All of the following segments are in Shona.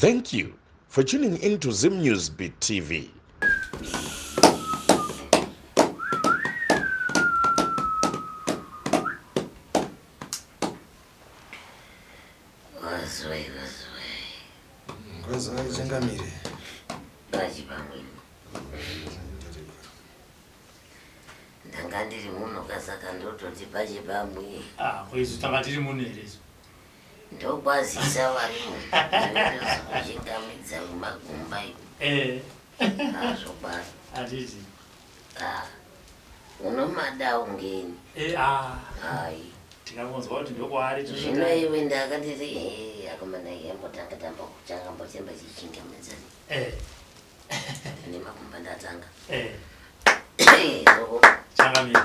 Thank you for tuning in to Zim News Beat TV. Kwazwai, kwazwai. Kwazwai changamire. Pachi pamweni. Ndanga ndiri muno kasaka ndototi pachi pamwe. Ah, ko isu tanga tiri muno here isu? Ndokwazisa varimo. Ndinozokuchingamidza kumagumba iko. Eh. Azvokwadi. Handiti. Ah. Unomada ungeni. Eh, ah. Hai. Tikangonzwa kuti ndokwaari Zvino iwe ndakatiti he akomana yambotanga tamba kuchanga mbotemba chichingamidzani. Eh. Nemakumba ndatanga. Eh. Soko Changamire.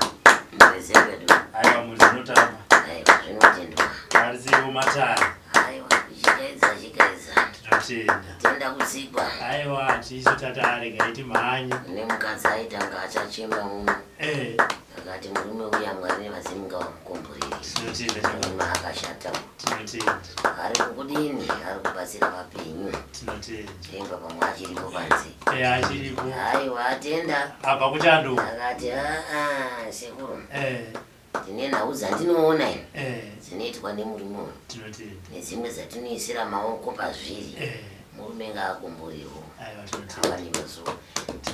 murezi wedu. Aiwa muri dzinotamba. Aiwa zvinotendwa. Aridziwo matare. Aiwa chikaedza chikaedza. Tinotenda. Tenda kutsikwa. Aiwa tisu tati timhanye. Nemukadzi aitanga achachema muno. Eh. Akati murume uya Mwari nevazimu ngavamukomborere. Tinotenda changamire. Murume akashata. Tinotenda. Ari kukudini? Ari kubatsira vapenyu. Tinotenda. Tenga pamwe achiripo panze. Eh, achiripo. Aiwa atenda. Abva kuchando. Akati aa sekuru. Eh. Ndine nhau dzandinoona ini. Eh. Dzinoitwa nemurume uyu. Tinotenda. Nedzimwe dzatinoisira maoko pazviri. Eh. Murume ngaakomborerwo. Aiwa tinotenda. Ava nemazuva.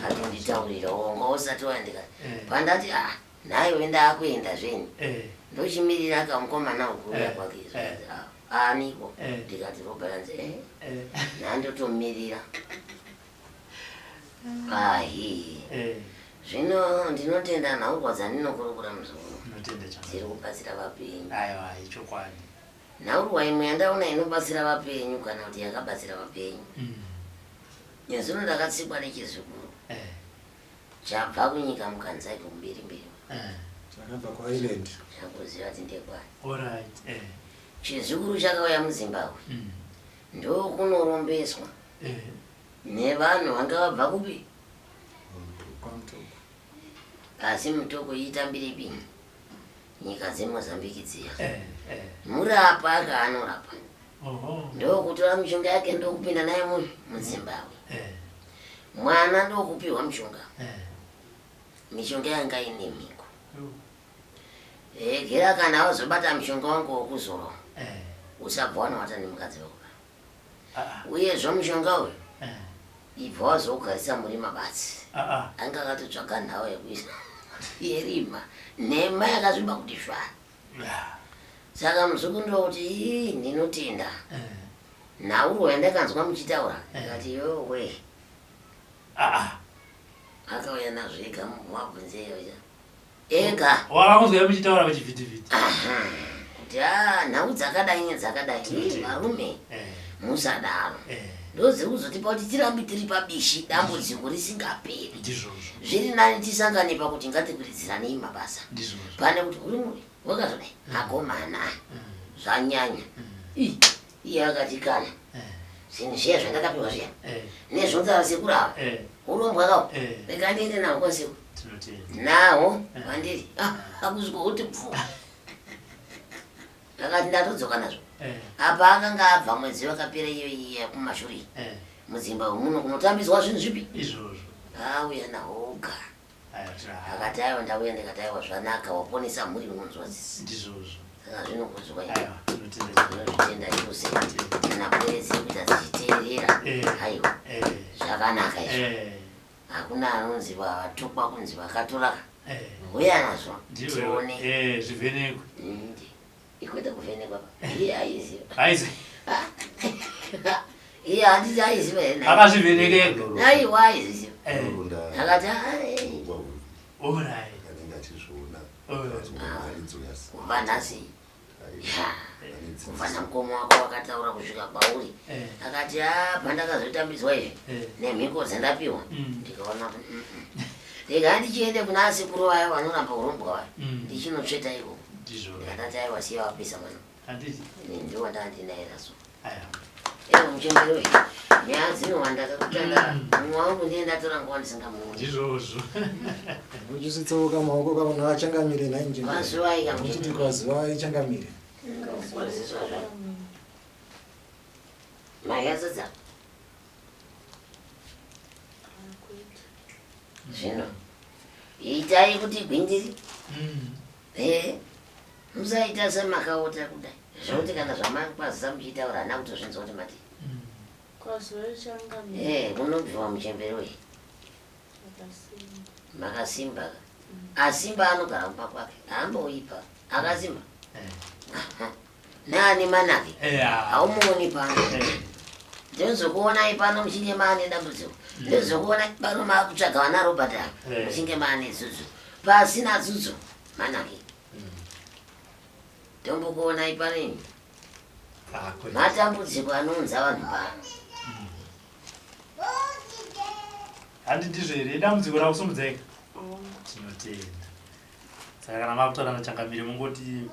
Atonditaurirawo wanga usati waendeka. Eh. Pandati ah nhaiwe ndaakuenda zveni. Eh. Ndochimirira kamukomana ukuuya Eh, kwake. eh. Ah, aniko. Eh. Ndikati robalansi eh. Eh. Nhandotomirira. Ahi. Eh. Zvino ndinotenda nhaurwa dzandinokurukura muzukuru. Tinotenda changamire. Dziri kubatsira vapenyu. Aiwa ichokwadi. Nhaurwa imwe yandaona inobatsira vapenyu kana kuti yakabatsira vapenyu. Mm. Nezuro ndakatsikwa nechizukuru Eh. chabva kunyika mukanzai kumberi mberi. Eh. Chakabva kuIreland. Chakuziva kuti ndekwani. All right. Eh. Chizukuru chakauya muZimbabwe Mm. ndokunorombeswa Eh. nevanhu vanga vabva kupi KwaMutoko. asi Mutoko itambiripi nyika dzeMozambique dziya. Eh. Eh. Murapa akaanorapa Oho. ndokutora mishonga yake ndokupinda naye muZimbabwe. Eh. Mwana ndokupiwa mishonga. Eh. Mishonga yanga ine mhiko. Yo. Regera kana wazobata mushonga wangu wokuzorwa Eh. usabva wanowata nemukadzi wako. Ah. ah. Uyezve mushonga uyu Eh. ibva wazogarisa murima batsi. Ah ah. Anga akatotsvaga nhau yekuisa yerima nhema yakasviba kuti shwa. Yeah. Saka muzukuru ndokuti ii ndinotenda. Eh. Nhaurwa yandakanzwa muchitaura Eh. ndikati yowe Ah ah. akauya nazvo ega wabvunze ega Wakakunzwa muchitaura pachivhitivhiti. Aha. Kuti a nhau dzakadai nedzakadai. Ii, Tinotenda. varume Eh. musadaro. Eh. Ndodziri kuzotipa kuti tirambe tiri pabishi dambudziko risingaperi. Ndizvozvo. Zviri nani tisangane pakuti ngatikuridziranei mabasa. Ndizvozvo. Pane kuti uri muri wakazodai akomana zvanyanya. Ii, iye akati kana Eh. zvinhu zviya zvandakapiwa zviya Eh. nezvonzara sekuru ava Eh. urombwa kawo Eh. rega ndiende nawo kwasekuru Tinotenda. nawo pandiri akusvika kuti pfu akati ndatodzoka nazvo Eh. apa akanga abva mwedzi wakapera iyo iya kumashure iyi Eh. mudzimba muno kunotambiswa zvinhu zvipi Izvozvo. auya nawo oga Aiwa tira. akati aiwa ndauya ndikati aiwa zvanaka waponesa mhuri unonzwa tsitsi Ndizvozvo. saka zvinokudzwa Aiwa tinotenda. tinozvitenda chose kana pwere dzekuita dzichiteerera Eh. aiwa Eh. zvakanaka izvo Eh. hakuna anonzi vatukwa kunzi vakatora Eh. uya nazvo Ndiwe. tione Eh, zvivhenekwe. Ndi. Ikwete kuvhenekwa pa iye aiziva Aizi. iye handiti aiziva here naye? Akazvivheneka ega. aiwa aiziva Eh. akati "Ah, All right. anenge achizviona Alright. mharidzo yasi kubva nhasi ya kubva ane namukoma wako wakataura kusvika kwauri Eh. akati a pandakazotambidzwa izvi Eh. nemhiko dzandapiwa Mm. ndikaona kuti mm, mm. ndikanga ndichiende kuna asekuru vaya vanoramba urombwa vaya Mm. ndichinotsveta ikoko Ndizvozvo. ndikatati aiwa siya wapisa mwana Handiti. Ini ndiwo ndandinaye naso Aiwa. ewe muchembere we nyaya dzinowanda kakutandara Mm. mumwe wangu ndiye ndatora nguva ndisingamuoni Ndizvozvo. Muchisitsoka maoko kamunhu achangamire nhai njembere. Kwaziwai Muchiti kamuchembere kwaziwai changamire. Kwaziswa zvayo. Mayadzadza. Zvino itai kuti gwindiri. Eh, musaita semakaota kudai zvekuti kana zvamakwazisa muchitaura hana kutozvinzwa kuti mati. Kwaziwai changamire. Eh, kunobviwa muchembere uyu. Makasimba. Makasimba ka. Asimba anogara kumba kwake. Haamboipa. Akasimba. Naani manake. Haumuoni pano. Ndinozokuonai pano muchinge maane dambudziko. Ndinozokuonai pano maakutsvaga vana Robert ava. Muchinge maane dzudzo. Pasina dzudzo manake. Tombokuonai pano imi. Matambudziko anounza vanhu pano. Handi ndizvo here dambudziko rakusumudzeka? Tinotenda. Saka kana makutaura nachangamire mungoti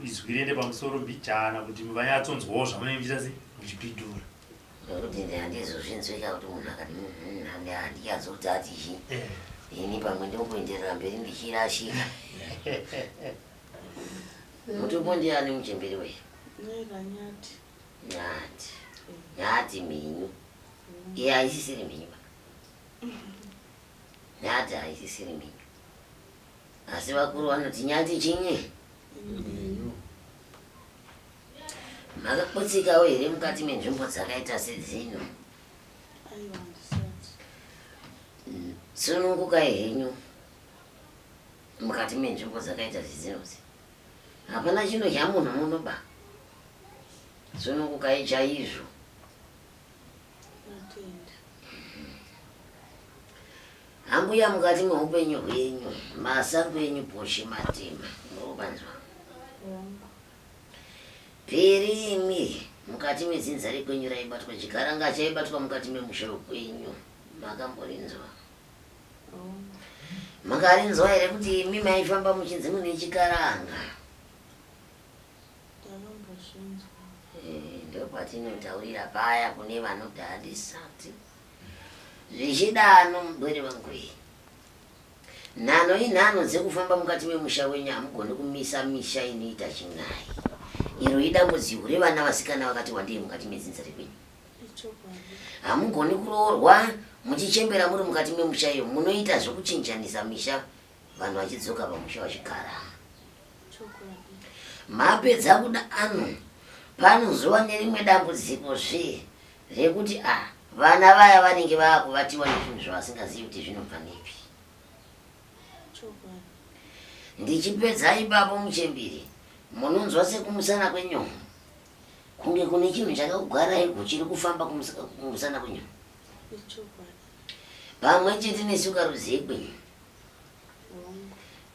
izwi riende pamusoro mbijana kuti vanyatsonzwawo zvamunenge muchiita sei muchipindura. Nekuti handizozvinzwika kuti munhu akati hmm, handichazokuti ati chii. Eh. Ini pamwe ndingoenderera mberi ndichirashika. Mutupo ndiani muchemberi weye? Nyati. Nyati. Nyati mhinyu. Iye haisisiri mhinyu ba. Nyati haisisiri mhinyu. Asi vakuru vanoti nyati chinyi? Mhinyu. Makaputsikawo here mukati menzvimbo dzakaita sedzino? Aiwa handisati. Sunungukai henyu mukati menzvimbo dzakaita sedzinodzi. Hapana chinodya munhu muno ba. Sunungukai chaizvo. Natenda. Ambuya mukati meupenyu hwenyu, masango enyu poshe matema. Munopanzwa? Hongu. Piri imi mukati medzinza rekwenyu raibatwa chikaranga chaibatwa mukati memusha wekwenyu. Makamborinzwa? Hongu. Makarinzwa here kuti imi maifamba muchinzi mune chikaranga? Ndakambozvinzwa. Eh, ndopatinotaurira paya kune vanoti handisati zvichidano mubwere wangu iyi nhanho inhanho dzekufamba mukati memusha wenyu hamugoni kumisa misha inoita chin'ai iro idambudziko revana vasikana vakati wandei mukati medzinza rekwenyu Ichokwadi. hamugoni kuroorwa muchichembera muri mukati memusha iyo munoita zvekuchinjanisa misha vanhu vachidzoka pamusha vachigara Chokwadi. Mapedza kuda ano panozova nerimwe dambudziko zve rekuti a ah, vana vaya vanenge vaakuvatiwa nezvinhu zvavasingazivi kuti zvinobva nepi. Chokwadi. Ndichipedza ipapo muchembere munonzwa sekumusana kwenyoka kunge kune chinhu chakakugwarai chiri kufamba kumusana kwenyoka. Ichokwadi. Pamwe chete nesukarudzi yekwenyu.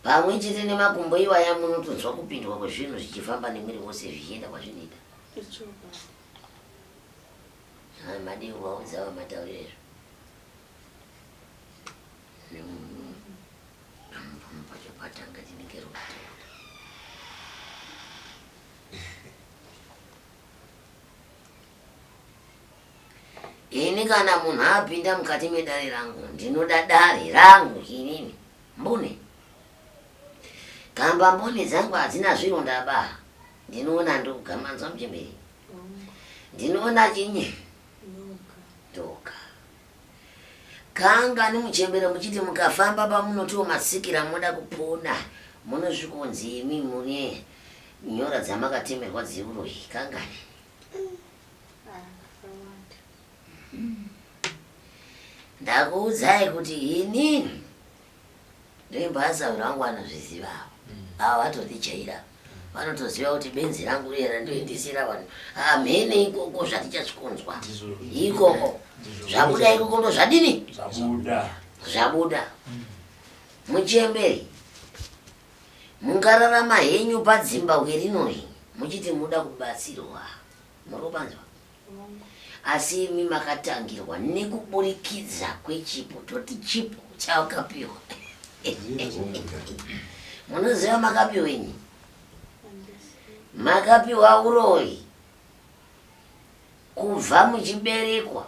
Pamwe chete nemakumbo iwaya munotonzwa kupindwa kwezvinhu zvichifamba nemwiri wose zvichienda kwazvinoita. Madii kuvaudza vamataurire izvo. Pamwe pacho patanga tinenge rokutaura. Ini kana munhu apinda mukati medare rangu ndinoda dare rangu inini mbune. Kamba mbune dzangu hadzina zvironda ba. Ndinoona ndoga manzwa muchembere. Ndinoona chinyi? Ndoga. Kangani muchembere muchiti mukafamba pamunotiwo matsikira moda kupona munosvikonzi imi mune nyora dzamakatemerwa dzeuroyi kangani? Ndakuudzai kuti inini ndoimbasawira wangu anozviziva ava ava vatotijaira vanotoziva kuti benzi rangu riya randoendesera vanhu hamhene ikoko zvatichasvikonzwa ikoko zvabuda ikoko ndo zvadini zvabuda zvabuda muchemberi Mungararama henyu padzimbahwe rinori muchiti muda kubatsirwa. Muri kupanzwa? Asi imi makatangirwa nekuburikidza kwechipo, toti chipo chawakapiwa. Munoziva makapiwenyi? Makapiwa uroyi kubva muchiberekwa.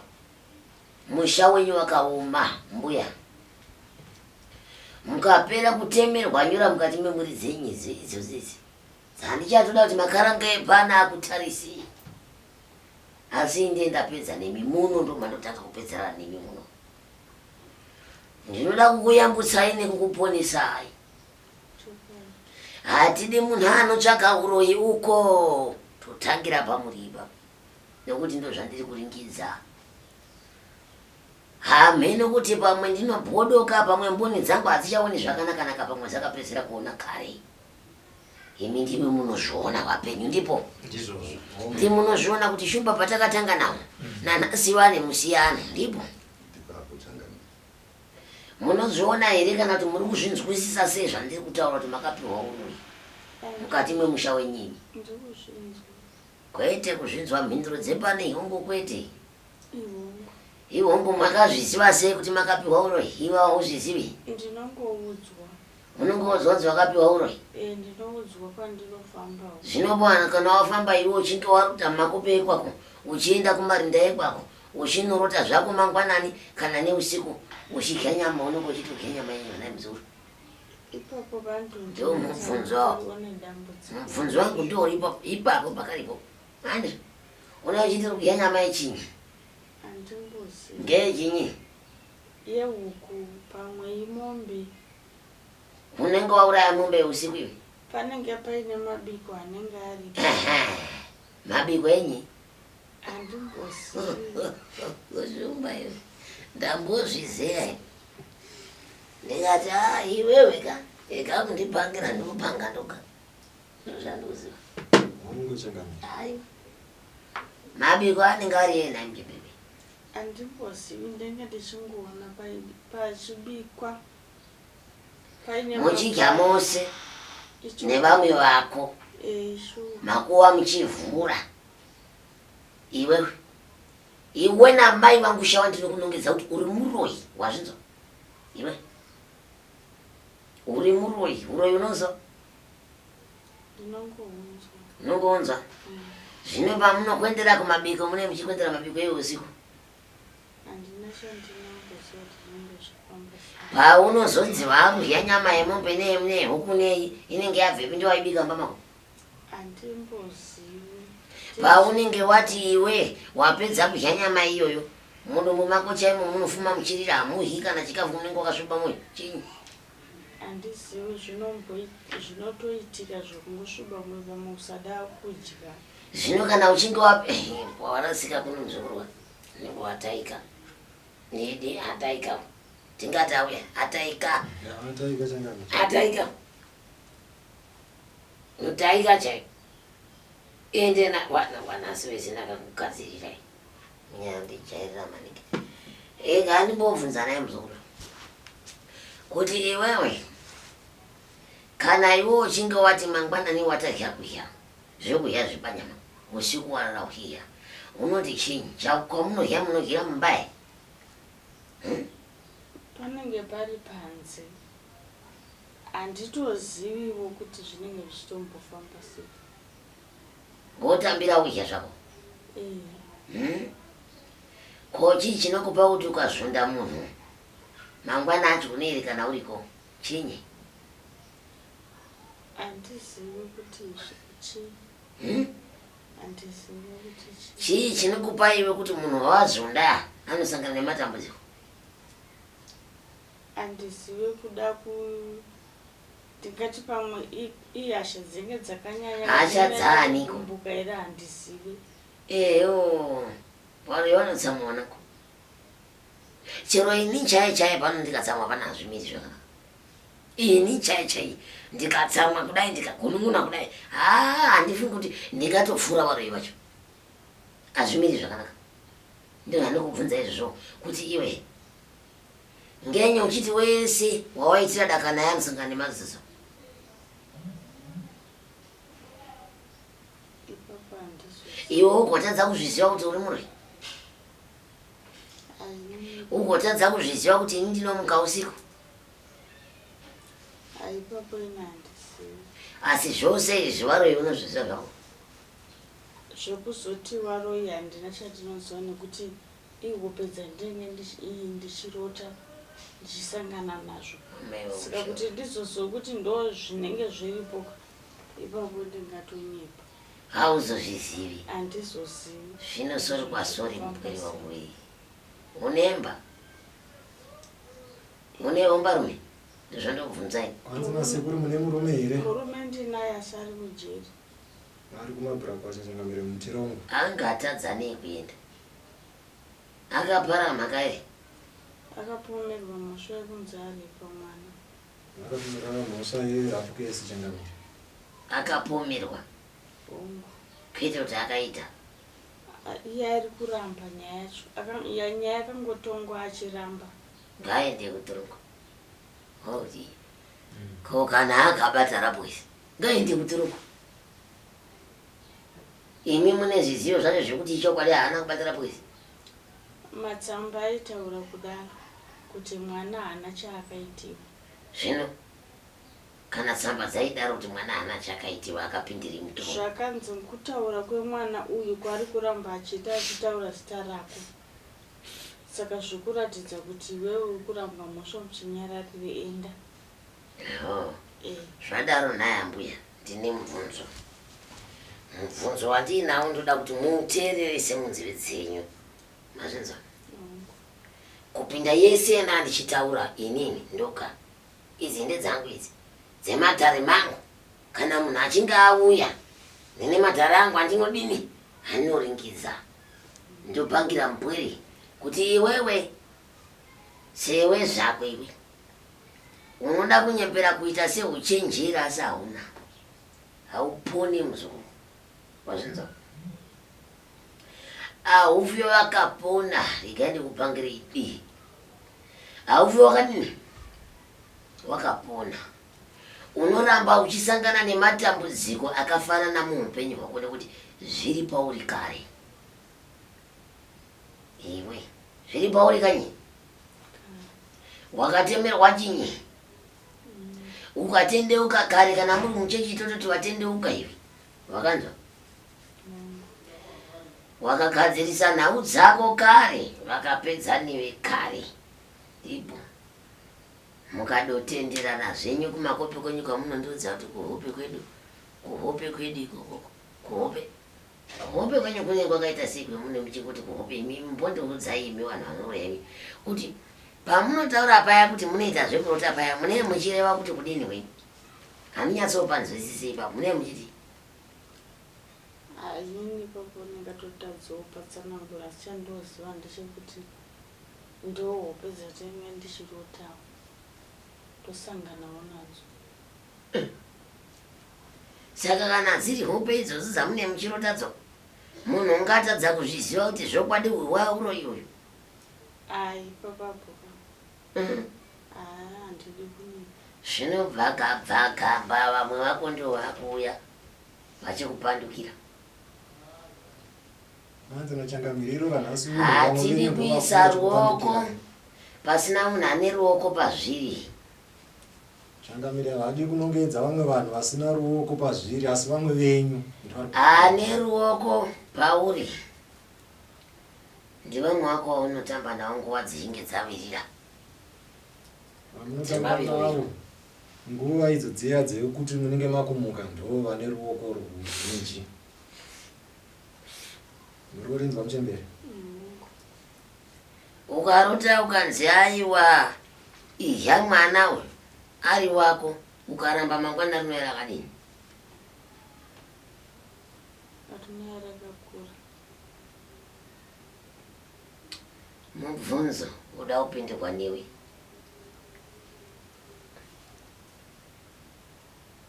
Musha wenyu wakaoma mbuya. Mukapera kutemerwa nyora mukati memhuri dzenyu idzodzo idzi. Handichatoda kuti makaranga epano akutarisei. Asi ndiye ndapedza nemi muno ndo mandotanga kupedzerana nemi muno. Ndinoda kukuyambutsai nekukuponesai. Hatidi munhu anotsvaka uroyi uko. Totangira pamuri ipapo. Nekuti ndozvandiri kuringidza. Hamheno kuti pamwe ndinobhodoka, pamwe mboni dzangu hadzichaoni zvakanakanaka, pamwe dzakapedzera kuona kare. Imi ndimi munozviona vapenyu, ndipo Ndizvozvo. Ndimi munozviona kuti shumba patakatanga nawo nanhasi vane musiyano, ndipo Ndipapo changamire. Munozviona here kana kuti muri kuzvinzwisisa sei zvandiri kutaura kuti makapiwa uroyi mukati memusha wenyimi? Ndikuzvinzwa. Kwete kuzvinzwa mhinduro dzepano ihongo kwete. Ihongo. Ihongo makazviziva sei kuti makapiwa uroyi? Iwe hauzvizivi? Ndinongoudzwa. Unongoudzwa kuti wakapiwa uroyi? Eh, ndinoudzwa kwandinofambawo. Zvino bwana kana wafamba iwe uchinge waruta mumakope ekwako uchienda kumarinda ekwako uchinorota zvako mangwanani kana neusiku uchidya nyama unenge uchitodya nyama yenyu nhai muzukuru. Ipapo vantu Ndiwo mubvunzo wako. Une dambudziko. Mubvunzo wangu ndiwo uri ipapo ipapo pakaripo. Andrew, unenge uchiti uri kudya nyama yechinyi? Handimbozivi. Ngeyechinyi? Yehuku pamwe imombe. Unenge wauraya mombe usiku iwe? Panenge paine mabiko anenge aripo. Mabiko enyi? Handimbozivi. Shumba iwe. Ndambozvizeya. Ndikati ah iwewe ka ega kundipangira ndikupanga ndoga. Ndozvandikuziva. Hongu changamire. Aiwa. Mabiko anenge ari ena mchibebe. Handimbozivi ndenge ndichingoona pachibikwa. Paine Muchidya mose Icho- nevamwe vako. Eh, sure. Makuva muchivhura. Iwewe. Iwe namai vangu shawa ndinokunongedza kuti uri muroyi. Wazvinzwa? Iwe. Uri muroyi. Uroyi unonzwa? Ndinongounzwa. Unongounzwa. Zvino pamunokwendera kumabiko mune muchikwendera mabiko eusiku. Handina chandinongoziva kuti zvinenge zvichifamba sei. Paunozonzi wakudya nyama yemombe neyehuku nei inenge yabvepi ndowaibika mumba mako? Handimbozivi. Paunenge wati iwe wapedza kudya nyama iyoyo mudumbu mako chaimo munofuma muchirira hamudyi kana chikafu unenge wakasviba moyo chinyi? Handizivi zvinotoitika zvekungosviba moyo pamwe usada kudya. Zvino kana uchinge warasika kuno muzukuru unenge wataika. Nedi ataika. Tingati auya ataika. Ataika changamire. Ataika. Mutaika chaiyo. Ende na wana wanasi wese ndakakugadzirirai. Nyandijairira maningi. Ega andimbobvunza naye muzukuru. Kuti iwewe kana iwe uchinge wati mangwanani watadya kudya zvekudya zvepanyama usiku warara uchidya unoti chinyi chamunodya munodyira mumba here? Panenge pari panze. Handitoziviwo kuti zvinenge zvichitombofamba sei. Wotambira kudya zvako? Eh. Ko chii chinokupa kuti ukazvonda munhu mangwana acho unoeri kana uriko? Chinyi? Handizivi kuti chii. Handizivi kuti chii. Chii chinokupa iwe kuti munhu wawazvonda anosangana nematambudziko? Handizivi kuda ku ndingati pamwe ihasha dzinenge dzakanyanya. Hasha dzaaniko? Kumbuka here handizivi. Eyo, pano vanotsamwa nako. Chero ini chaiye chaiye pano ndikatsamwa pana hazvimiri zvakanaka. Ini chaiye chaiye ndikatsamwa kudai ndikagunun'una kudai haa handifungi kuti ndingatopfuura varoyi vacho. Hazvimiri zvakanaka. Ndizvo zvandikubvunza izvozvo kuti iwe ngenye uchiti wese wawaitira daka naye anosangana nemaziso. Ipapo handizo. Iwe ugotadza kuzviziva kuti uri muroyi. Ugotadza kuzviziva kuti ini ndinomuka usiku. Ipapo ini handizivi. Asi zvose izvi varoyi unozviziva zvako. Zvekuzoti varoyi handina chandinoziva nekuti ihope dzandinenge ndichirota ndichisangana nazvo. Saka kuti ndizoziva kuti ndo zvinenge zviripo ipapo ndingatonyepa. Hauzozvizivi. Handizozivi. Zvino sori kwasori mupwere wangu iyi. Unemba? Mune hombarume? Ndozvandokubvunzai. Hanzi nasekuru mune murume here? Murume ndinaye asi ari kujeri. Ari kumabhurakwacha changamire mutirongo. Angatadza nei kuenda? Akapara mhaka here? Akapomerwa mhosva yekunzi arepa mwana. Akapomerwa mhosva yerapu kesi changamire. Akapomerwa. Hongu. Kwete kuti akaita. Iye ari kuramba nyaya yacho. Nyaya yakangotongwa achiramba. Ngaende kutorongo. Oti. Ko kana akabata raboys. Ngaende kutorongo. Imi mune zvizivo zvacho zvekuti ichokwadi haana kubata raboys. Matsamba aitaura kudaro kuti mwana haana chaakaitiwa. Zvino kana tsamba dzaidaro kuti mwana haana chaakaitiwa akapindirei mutorongo? Zvakanzi kutaura kwemwana uyu kwaari kuramba achiita achitaura zita rako. Saka zvikuratidza kuti iwewe uri kuramba mhosva muchinyararire enda. Eho. Eh. Zvadaro nhai ambuya, ndine mubvunzo. Mubvunzo wandiinawo ndoda kuti muuteererese munzeve dzenyu. Mazvinzwa? Kupinda yese yandanga ndichitaura inini ndoga. Idzi ndedzangu idzi. Dzematare mangu. Kana munhu achinge auya, ndine matare angu andinodini? Andinoringidza. Ndopangira mupwere kuti iwewe sewe zvako iwe unoda kunyepera kuita seuchenjeri asi hauna. Hauponi muzukuru. Wazvinzwa? Haufi wakapona, regai ndikupangire idi. Haufi wakadini? Wakapona. Unoramba uchisangana nematambudziko akafanana muupenyu hwako nekuti zviri pauri kare. Iwe, zviri pauri kanyi? Wakatemerwa chinyi? Ukatendeuka kare kana muri muchechi tototi watendeuka iwe. Wakanzwa? Wakagadzirisa nhau dzako kare, vakapedza newe kare. Ipo. Mukadotenderana zvenyu kumakope kwenyu kwamunondiudza kuti kuhope kwedu, kuhope kwedu ikoko, kuhope. Kuhope kwenyu kunenge kwakaita sei kwemune muchingoti kuhope imi mbondiudzai imi vanhu vanouya imi kuti pamunotaura paya kuti munoita zvekurota paya munenge muchireva kuti kudini kwenyu. Handinyatsopanzwisisi ipapo munenge muchiti Inini ipapo ndingatotadzawo patsanangura asi chandoziva ndechekuti ndohope dzatinenge ndichirotawo tosanganawo nadzo. Saka kana dziri hope idzodzo dzamune muchirotadzo munhu ungatadza kuzviziva kuti zvokwadi uyu wauroyi uyu? Ayi ipapapo ka. Haa handidi kunyepa. Zvino bvaga gamba vamwe vako ndivo vakuuya vachikupandukira. Hanzi nachangamire iro ranhasi uno vamwe Hatidi venyu ndo kuisa vakuuya ruoko vachikupandukira. pasina munhu ane ruoko pazviri. Changamire havadi kunongedza vamwe vanhu vasina ruoko pazviri asi vamwe venyu ndivari Ane ruoko pauri ndivamwe wako waunotamba nawo nguva dzichinge dzavirira. Vamunotamba navo nguva idzo dziya dzekuti munenge makumuka ndo vane ruoko rwuzhinji. Muri kurinzwa muchembere? Ukarota ukanzi aiwa idya mwana uyu ari wako ukaramba mangwana rinouya rakadini? Rinouya rakakura. Mubvunzo uda kupindurwa newe.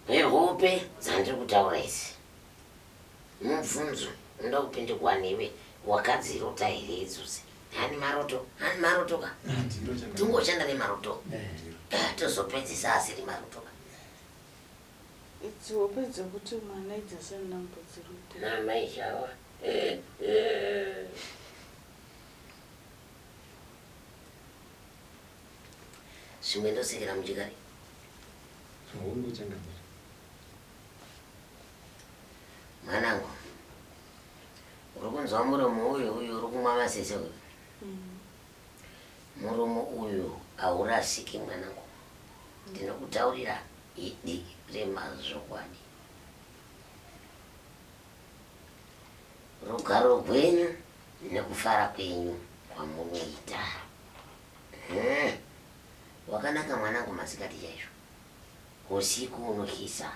Nehope dzandiri kutaura idzi. Mubvunzo unoda kupindurwa newe wakadzirota here idzodzi? Hani maroto, hani maroto ka. Ndiro changamire. Tingoshanda nemaroto. Tozopedzisa asiri maroto ka. Idzi hope dzekuti mwana idzi asati ndambodzirota. Namai Shawa. Zvimwe ndosekera muchikari. Hongu changamire. Mwanangu, uri kunzwa muromo uyu uyu uri kumwa masese uyu. Muromo uyu haurasiki mwanangu. Ndinokutaurira idi remazvokwadi. Rugaro rwenyu nekufara kwenyu kwamunoita. Wakanaka mwanangu masikati chaizvo. Usiku unohisa.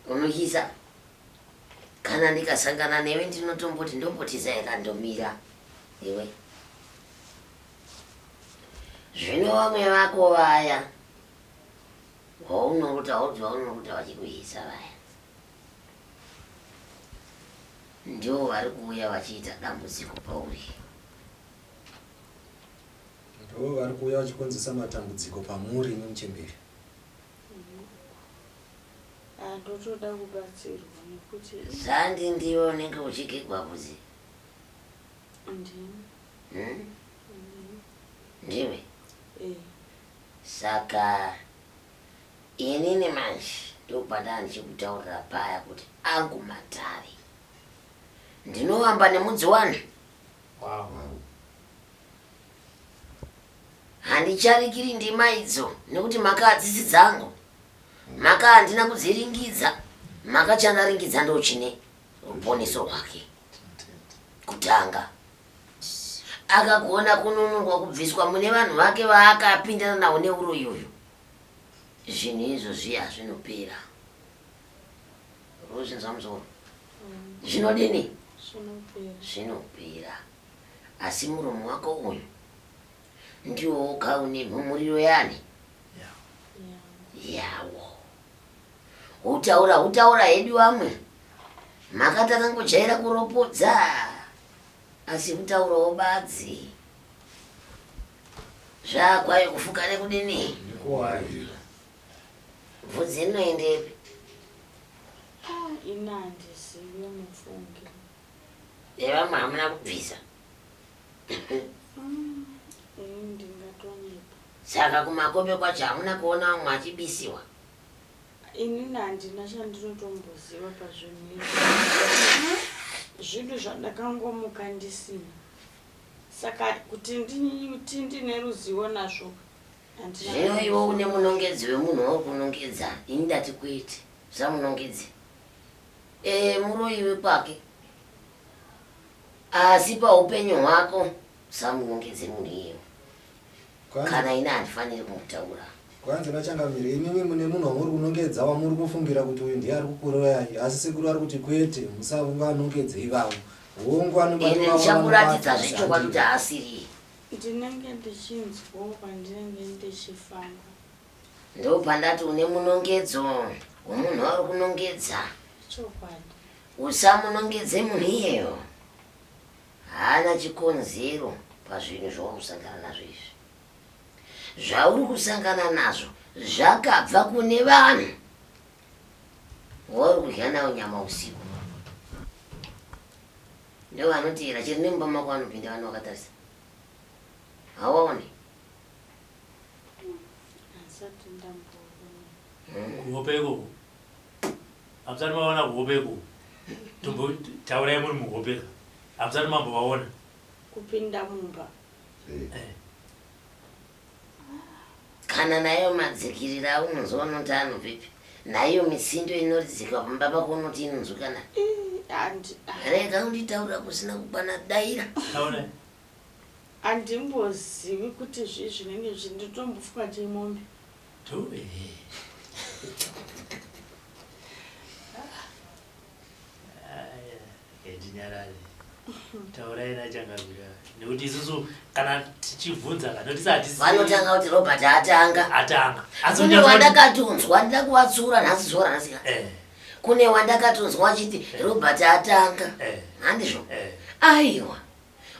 Unohisa. Kana ndikasangana newe ndinotomboti ndombotiza yakandomira iwe. Zvino vamwe vako vaya waunorota wauti vaunorota vachikuhisa vaya ndivo vari kuuya vachiita dambudziko pauri. Ndivo vari kuuya vachikonzesa matambudziko pamuri imi muchembere. Ah, ndotoda kubatsirwa nekuti Sandi ndiwe unenge uchigegwa vhudzi. Ndini. Hmm? Ndiwe? Eh. Saka inini manje ndopandaa ndichikutaurira paya kuti angu matare ndinovamba nemudzi wani. Wow. Handicharikiri ndima idzo nekuti maka hadzisi dzangu. Maka handina kudziringidza. Maka chandaringidza ndochine ruponeso rwake. Kutanga akagona kununurwa kubviswa mune vanhu vake vaakapindana navo neuroyi uyu. Zvinhu izvo zviya zvinopera. Ruzvinzwa musoro. Zvinodini? Zvinopera. Zvinopera. Asi muromo wako uyu ndiwo woga une mhumuriro yani? Yawo. Hutaura hutaura hedu vamwe. Mhaka takangojaira kuropodza. Asi hutaurawo badzi. Zvakwayo kufuka nekudini? Nekuwarira. Bvudzi rinoendepi? Ah, ini handizivi mufunge. Evamwe hamuna kubvisa. Ini ndingatonyepa. Saka kumakope kwacho hamuna kuona vamwe achibisiwa? Inini handina chandinotomboziva pazvinhu izvi. Zvinhu zvandakangomuka ndisina. Saka kuti nditi ndine ruzivo nazvo handina. Zvino iwe une munongedzo wemunhu wauri kunongedza, ini ndati kwete, usamunongedze. Eh, muroyi wekwake. Asi paupenyu hwako usamunongedze munhu iyeyo. Kana ini handifaniri kumutaura. Kwanzi nachangamire, imimi mune munhu wamuri kunongedza wamuri kufungira kuti uyu ndiye ari kukuroyai, asi sekuru vari kuti kwete, musavanongedze ivavo. Hongu anobata Ende vavo ndichakuratidza vanobata, asi zvechokwadi kuti handivo. haasiriye. Ndinenge ndichinzwawo pandinenge ndichifamba. Ndopandati une munongedzo wemunhu wauri kunongedza. Chokwadi. Usamunongedze munhu iyeyo. Haana chikonzero pazvinhu zvauri kusangana nazvo izvi. Zvauri kusangana nazvo zvakabva kune vanhu vauri kudya navo nyama usiku. Ndovanoteera chero nemumba mako vanopinda vanhu vakatarisa. Hauvaoni? Handisati ndamboona. Kuhope ikoko. Hamusati maona kuhope ikoko. Tombotaurai muri muhope ka. Hamusati mambovaona. Kupinda mumba. Eh. Kana naiyo madzikirira aunonzwa unoti anobvepi? Naiyo mitsindo inoridzika pamba pako unoti inonzwikana? Rega unditaura kusina kukwana daira. Taura. Handimbozivi kuti zvii zvinenge zvinditombofunga kuti imombe. To eh. Ndinyarare. Taurai nachangamira. Nekuti isusu kana tichibvunza kana nekuti hatisi Vanotanga kuti Robert atanga. Atanga. Asi Kune unyatso- wandakatonzwa ndida kuvatsura nhasi zuva ranhasi. Eh. Kune wandakatonzwa achiti Robert atanga. Eh. Handizvo? Eh. Aiwa.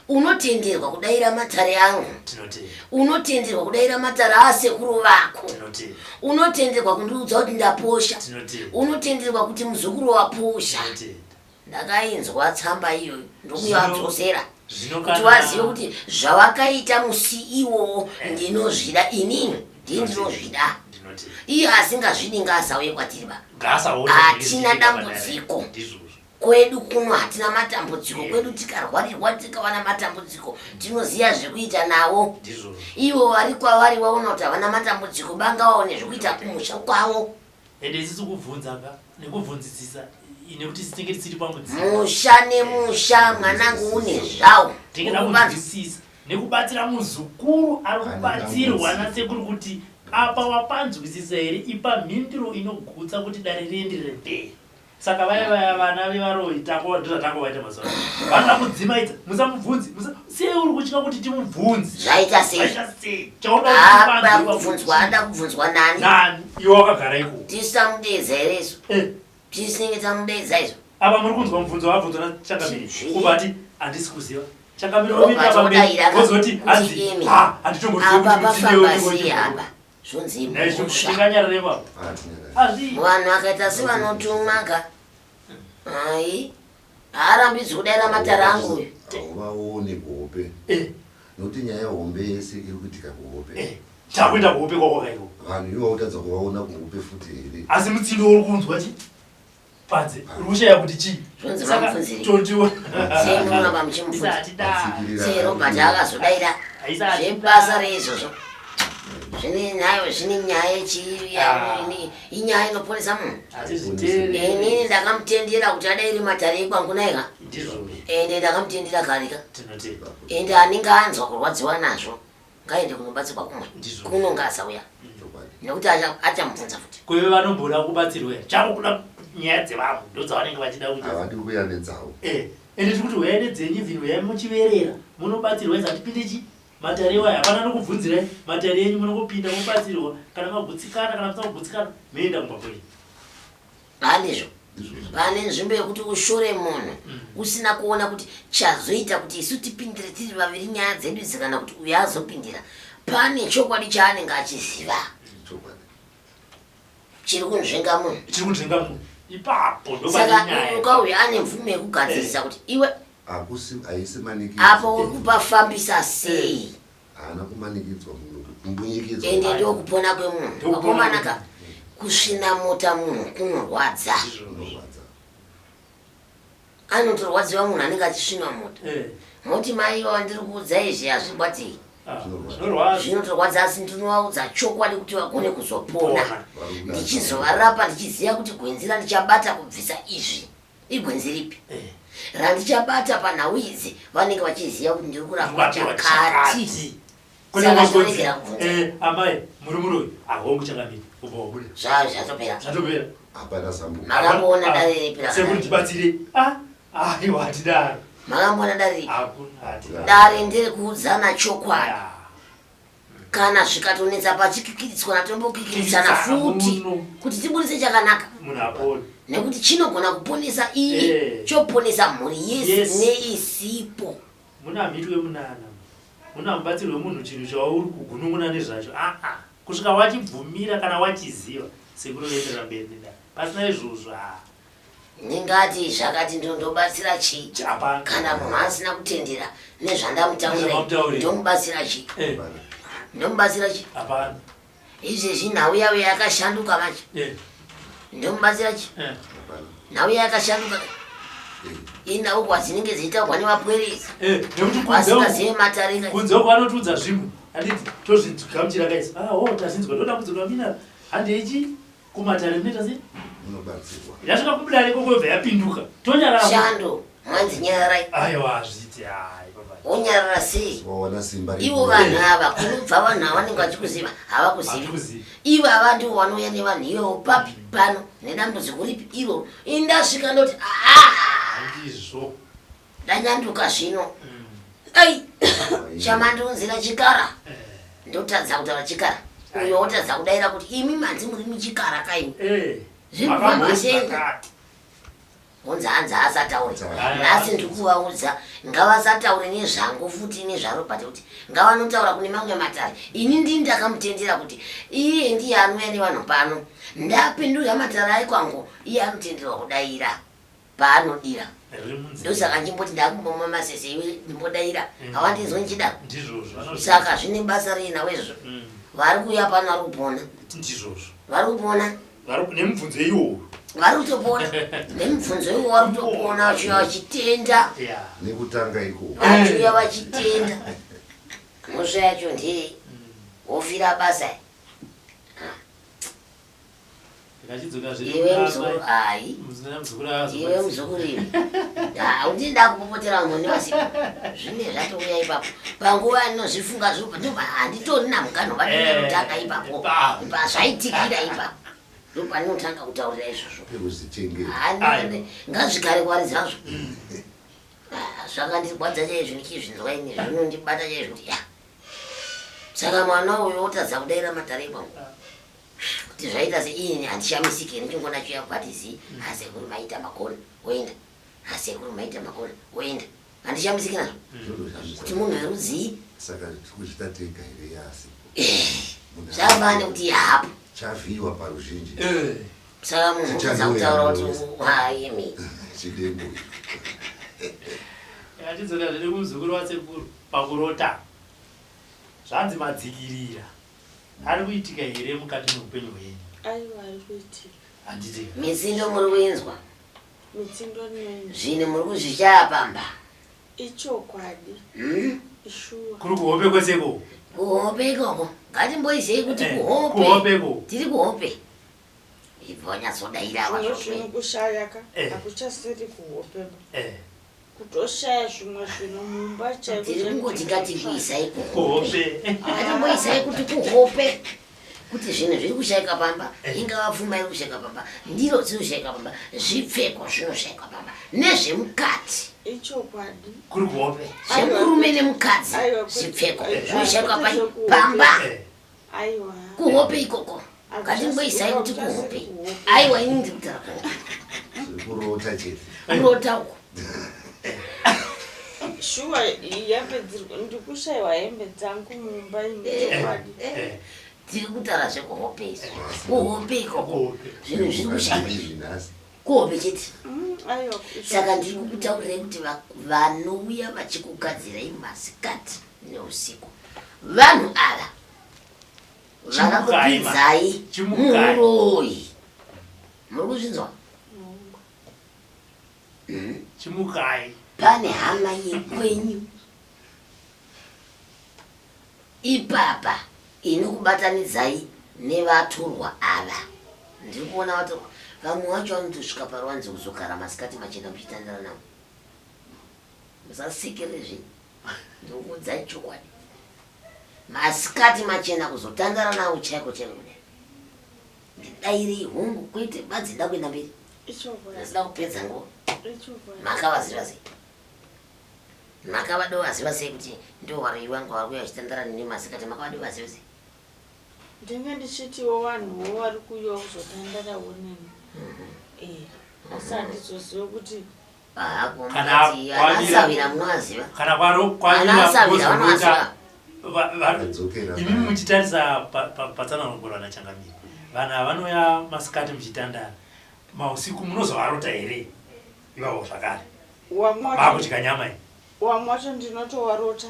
Unotenderwa kudaira matare angu. Tinotenda. Unotenderwa kudaira matare asekuru vako. Tinotenda. Unotenderwa kundiudza kuti ndaposha. Tinotenda. Unotenderwa kuti muzukuru waposha. Tinotenda. Ndakainzwa tsamba iyoyo ndokuyadzosera. Zvino Kuti kana vazive kuti zvavakaita musi iwowo ndinozvida inini ndini ndinozvida. Ndinotenda. Iye asingazvidi ngaasauye kwatiri ba. Ngaasaone Hatina zvinenge zvichiitika padare. dambudziko. Ndizvozvo. Kwedu kuno hatina matambudziko, kwedu tikarwarirwa tikawana matambudziko tinoziva zvekuita nawo. Ndizvozvo. Ivo vari kwavari vaona kuti havana matambudziko bangavaone zvekuita kumusha kwavo. Ende isusu kubvunza ka nekubvunzisisa nekuti isu tinenge tisiri pamudzimu. Musha nemusha mwanangu une zvawo. Tinenge Uri kubanza. takunzwisisa. Nekubatsira muzukuru ari kubatsirwa nasekuru kuti apa wapanzwisisa here ipa mhinduro inogutsa kuti dare rienderere mberi. Saka vaya vaya vana vevaroyi tako ndozvatangovaita mazuva ano. Vanoda kudzimaidza musamubvunzi musa sei uri kutya kuti timubvunze. Zvaita sei? Zvaita sei? Chaunoda kuti Apa tipanzwe kubvunzwa ada kubvunzwa nani? Nani? Iwe wakagara ikoko. Tisu tamudeedza here isu? Eh. Tisu tinenge tamudeedza izvo. Apa muri kunzwa mubvunzo wabvunzwa naChangamire. Chii? Ubva ati handisi kuziva. Changamire Robert wopinda pamberi wodaira ka wozoti kuti hanzi imi. ha handitombozivi Apa kuti mutsinde pafamba unenge sei uchibva. apa? Zvonzi Naizvo mhosva. tinganyarara ipapo. Hazvi. Vanhu akaita sevanotumwa ka. Hai. Haarambidzwi kudaira matare angu uyu. Hauvaone kuhope. Eh. Nokuti nyaya hombe yese iri kuitika kuhope. Eh. Takuenda kuhope kwako kaiko. Vanhu ivo utadza kuvaona kuhope futi here? Asi mutsindo uri kunzwa chi? Panze. Uri kushaya kuti chii? Zvonzi Saka vamubvunzirei. tondiona. Sei munoramba muchimubvunza? Isati da. Sei Robert akazodaira Haisati zvebasa reizvozvo? Zvine nhayo zvine nyaya yechii Ah. inyaya inoponesa munhu. Hatizviteereri. Inini ndakamutendera kuti adaire matare ekwangu naika. Ndizvo. Ende ndakamutendera kare ka. Tinotenda. Ende anenge anzwa kurwadziwa nazvo ngaende kunobatsirwa kumwe. Ndizvo. Kuno ngaasauya. Nekuti achamubvunza futi. Kweve vanomboda kubatsirwa here? Chavo kuda nyaya dzevamwe ndodzavanenge vachida kuita. Havadi kuuya nedzavo. Eh, ende tiri kuti huyai nedzenyu even huyai muchiverera munobatsirwa izi hatipinde chi matare iwayo hapana nokubvunzirai matare enyu munongopinda mobatsirwa kana magutsikana kana musina kugutsikana moenda kumba kwenyu. Handizvo. Pane nzvimbo yekuti ushore munhu usina kuona kuti chazoita kuti isu tipindire tiri vaviri nyaya dzedu idzi kana kuti uyo azopindira. Pane chokwadi chaanenge achiziva. Chiri kunzvenga munhu. Chiri kunzvenga munhu. Ipapo ndopane Saka nyaya. uyu kauyu ane mvumo yekugadzirisa kuti iwe Hakusi haisi manikidzo. apa uri kupafambisa sei. Haana kumanikidzwa munhu kumbunyikidzwa. Ende ndokupona kwemunhu. Ndokupona Vakomana ka kusvina mota munhu kunorwadza. Kunorwadza. Anotorwadziwa munhu anenge achisvinwa mota. Eh. Moti mai ivava ndiri kuudza izvi hazvirwadzei. Ah, zvinorwadza. Zvinotorwadza asi ndinovaudza chokwadi kuti vagone kuzopona. Pona. Ndichizovarapa ndichiziva kuti gwenzi randichabata kubvisa izvi igwenzi ripi. Eh. Randichabata panhau idzi vanenge vachiziva kuti ndiri kurapwa Kurapwa chakati. chakati. Kune Saka makonzi. zvoregera kubvunza. Eh, amai muri muroyi ahongu changamire ubva wabuda. Zvatopera. Zvatopera. Hapana zambuko. Makamboona Ah, dare ripi rakadai? Sekuru ndibatsire. Ah, aiwa hatidaro. Makamboona dare ripi? Hakuna hatidaro. Dare nderekuudzana chokwadi. Ah. Kana zvikatonetsa pachikikiritswana tombokikiritsana futi Muno. kuti tiburitse chakanaka. Munhu apone. Nekuti chinogona kuponesa ini Eh. choponesa mhuri yese Yes. neisipo. Muna mitwe munana. Muna mubatsiri wemunhu chinhu chauri kugunun'una nezvacho. Ah ah. Kusvika wachibvumira kana wachiziva sekuru voenderera mberi nedare. Pasina izvozvo ah. Ndingati zvakati ndondobatsira chii? Hapana. Kana munhu asina kutendera nezvandamutaurira Nezvamamutaurira. ndomubatsira chii? Eh, Ndomubatsira chii? hapana. Izvezvi nhau yavo yakashanduka manje. Eh, Ndomubatsira chii? eh. Nhau yakashanduka. Inhau kwadzinenge dzichitaurwa nevapwere Eh, nekuti kunze uku- vasingazive matare ka. kunze uku vanotiudza zvimwe handiti tozvigamuchira kaisi ah oh tazvinzwa ndodambudziko ramina handeichi kumatare munoita sei Munobatsirwa. yasvika kubudare ikoko yobva yapinduka tonyarara Shando mwanzi nyararai. aiwa hazviiti hai baba Wonyarara sei? Wawana simba Ivo vanhu ava kunobva vanhu ava vanenge vachikuziva havakuzivi. Hatikuzivi. Ivo ava ndivo vanouya nevanhu ivovo papi pano nedambudziko ripi iro. Ini ndasvika ndoti aa handizvo ndanyanduka zvino. Ai chamandiunzira chikara. Ndotadza kutaura chikara. Uyo wotadza kudaira kuti imi manzi muri muchikara kaimi. Eh, Zviri kufamba makambonzi sei? zvakati. Hunzi hanzi haasataure. Aya. Nhasi ndiri kuvaudza ngavasataure nezvangu futi nezvaRobert kuti ngavanotaura kune mamwe matare. Ini ndini ndakamutendera kuti iye ndiye anouya nevanhu pano. Ndapindura matare aikwangu iye anotenderwa kudaira paanodira. Riri munzira. Ndosaka ndichimboti ndakumbomwa masese iwe ndimbodaira. Havandinzwi ndichidaro. Ndizvozvo vanozvi- Saka zvine basa rei nawo izvozvo. Vari kuuya pano vari kupona. Ndizvozvo Vari kupona. Nemibvunzo iyoyo Vari kutopona. Nemibvunzo iwo vari kutopona vachiuya vachitenda. ya Nekutanga ikoko. Vachiuya vachitenda. Mhosva yacho ndei? Wofira basa. Ndikachidzoka Iwe muzukuru, hai. Muzukuru Iwe muzukuru iwe. Haudi ndakupopotera vamwe nevasipo. Zvine zvatouya ipapo. Panguva yanozvifunga zviri ndobva handitorina mukana wandinotanga ipapo. Pazvaitikira ipapo. Ndopandinotanga kutaurira izvozvo. Pekuzvichengeta. Handi ngazvigare kwari zvazvo. Ah, Zvakandirwadza chaizvo ndichizvinzwa ini zvinondibata chaizvo kuti ya. Saka mwana uyu otadza kudaira matare ipapo. Kuti zvaita seini handishamisiki ndichingoona chiuya kwati zii asekuru maita makona oenda asekuru maita makona oenda handishamisiki nazvo kuti munhu werudzii Saka tikuchita tega here asi? Zvafana nekuti hapo. Chavhiyiwa paruzhinji. Saka munhu otadza kutaura kuti haimi. Chidembo. Ndikachidzoka zviri kumuzukuru wasekuru pakurota. Zvanzi madzikirira. Ari kuitika here mukati meupenyu hwenyu? Aiwa ari kuitika. Handiti. Mitsindo muri kuinzwa? Mitsindo ndinoinzwa. Zvinhu muri kuzvishaya pamba? Ichokwadi. Hmm? Ishuwa. Kuri kuhope kwese ikoko? Kuhope ikoko. Ngatimboisei kuti Eh, kuhope. kuhope ikoko. Tiri kuhope. Ibva wanyatsodaira Zvimwe wazvo. zvinhu kushaya ka Eh. hakuchasiri kuhope ba. Eh. Kutoshaya zvimwe zvinhu mumba chaiko. Tiri kungoti ngatimboisai kuhope. Ngatimboisai kuti kuhope. Kuti zvinhu zviri kushaika pamba, ingava pfuma iri kushaika pamba, ndiro dziri kushaika pamba, zvipfeko zvinoshaikwa pamba, nezvemukati. Ichokwadi. Kuri kuhope. Zvemurume nemukadzi, Aiwa, kwete. zvipfeko Aiwa, zvinoshaikwa kwete pai zvekuhope. pamba. Aiwa. Kuhope ikoko. Ngatimboisai kuti kuhope. Aiwa ini ndiri kutaura kuhope. Kurota chete. Kurota uko. Shuwa hembe dziri ndikushaiwa hembe dzangu mumba ini chokwadi. Tiri kutaura zvekuhope izvi. Kuhope ikoko. Zvinhu zviri kushaikwa. Izvi nhasi. Kuhope chete. Aiwa. Saka ndiri kukutaurirai kuti vanouya vachikugadzirai masikati neusiku. Vanhu ava Chimukai, ma. vakakupinzai Chimukai. muroyi. Muri kuzvinzwa? Chimukai. Pane hama yekwenyu ipapa inokubatanidzai nevatorwa ava. Ndiri kuona vatorwa vamwe vacho vanotosvika paruvanze kuzogara masikati machena muchitandara navo. Musasekerere zvenyu, ndinokuudzai chokwadi. Masikati machena kuzotandara navo chaiko chaiko kudai. Ndidairei hongu kwete badzi nda kuenda mberi. Ichokwadi. Ndasida kupedza nguva. Ichokwadi. Makavaziva sei? Makavadovaziva sei kuti ndivo varoyi vangu vari kuuya vachitandara neni masikati? Makavadovaziva sei? Ndinge ndichitiwo vanhuwo vari kuuyawo kuzotandarawo neni. Eh, asi handizozive kuti Hapo Kana mukati kwavira- anasawira munovaziva. Kana kwaro kwavira Anasawira mozorota. vanovaziva. Adzokera Imi muchitarisa patsanangurwa nachangamire. Vanhu ava vanouya masikati muchitandara. Mausiku munozovarota here? Ivavo zvakare. wamwe wacho Vakudya nyama iyi. wamwe wacho ndinotovarota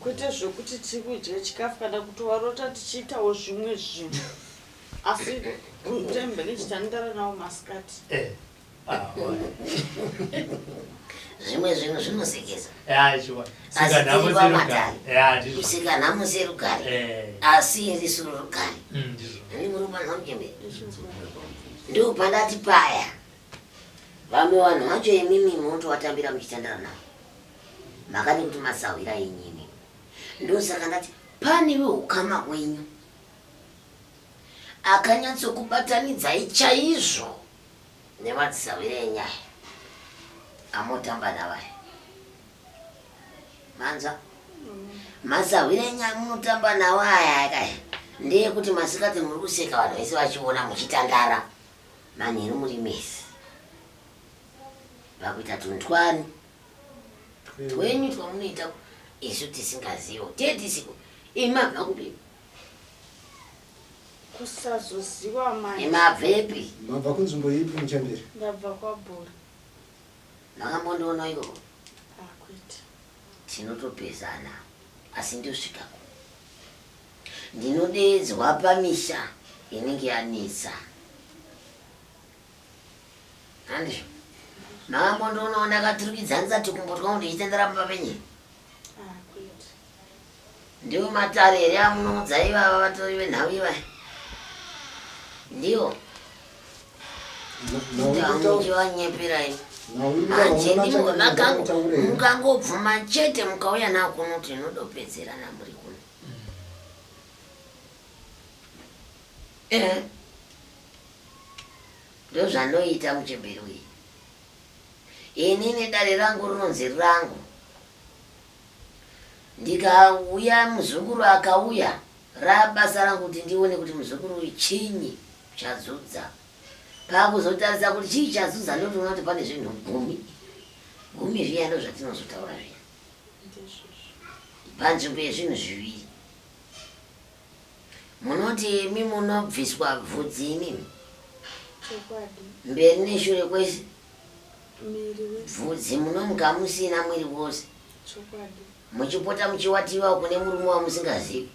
kwete zvekuti tiri kudya chikafu kana kutovarota tichiitawo zvimwe zvinhu asi tembe ndichitandara navo masikati. Eh. Ah, Zvimwe zvinhu zvinosekesa. Ya, shuwa. Asi Sika nhamo tiri serugare. pamatare. Ya, ndizvo. Kuseka nhamo serugare. Eh. Asi risu rugare. Ndizvo. Ndi muri kupanzwa muchembere. Ndopandati paya. Vamwe vanhu vacho imimi munotovatambira muchitandara navo. Makadi kuti masahwira enyu imimi. Ndosaka ndati pane veukama hwenyu akanyatsokubatanidzai chaizvo nemadzisahwira enyu aya amotamba navo aya. Manzwa? Masahwira enyu amunotamba nawo aya akaya ndeyekuti masikati muri kuseka vanhu vese vachiona muchitandara manheru muri mese. Vakuita tuntwani twenyu twamunoita isu tisingazivo tee tisiko. Imi mabva kupi? Kusazoziva manje. Mabvepi? Mabva kunzvimbo ipi muchembere? Ndabva kwaBhora. Makambondiona ikoko? Akwete. Tinotopesana asi ndosvikako. Ndinodeedzwa pamisha inenge yanetsa. Handizvo? Makambondionawo ndakaturikidzanisa tukumbo twangu ndichitendera pamba penyu? Akwete. Ndiwo matare here amunoudza ivava vatori venhau ivaya? Ndiwo. Muchivanyepera imi. Mukangobvuma chete mukauya nawo kuno tinodopedzerana muri kuno. Eh. Ndozvanoita muchembere uyu. Inini dare rangu rinonzi rangu. Ndikauya muzukuru akauya rabasa rangu kuti ndione kuti muzukuru uyu chinyi chadzudza. Pakuzotarisa kuti chii chadzudza ndotoona kuti pane zvinhu gumi. Gumi zviya ndozvatinozotaura zviya. Panzvimbo yezvinhu zviviri. Munoti imi munobviswa bvudzi imimi? Chokwadi. Mberi neshure kwese? Miri wese. Bvudzi munomuka musina mwiri wose? Chokwadi. Muchipota muchiwatiwa kune murume wamusingazivi?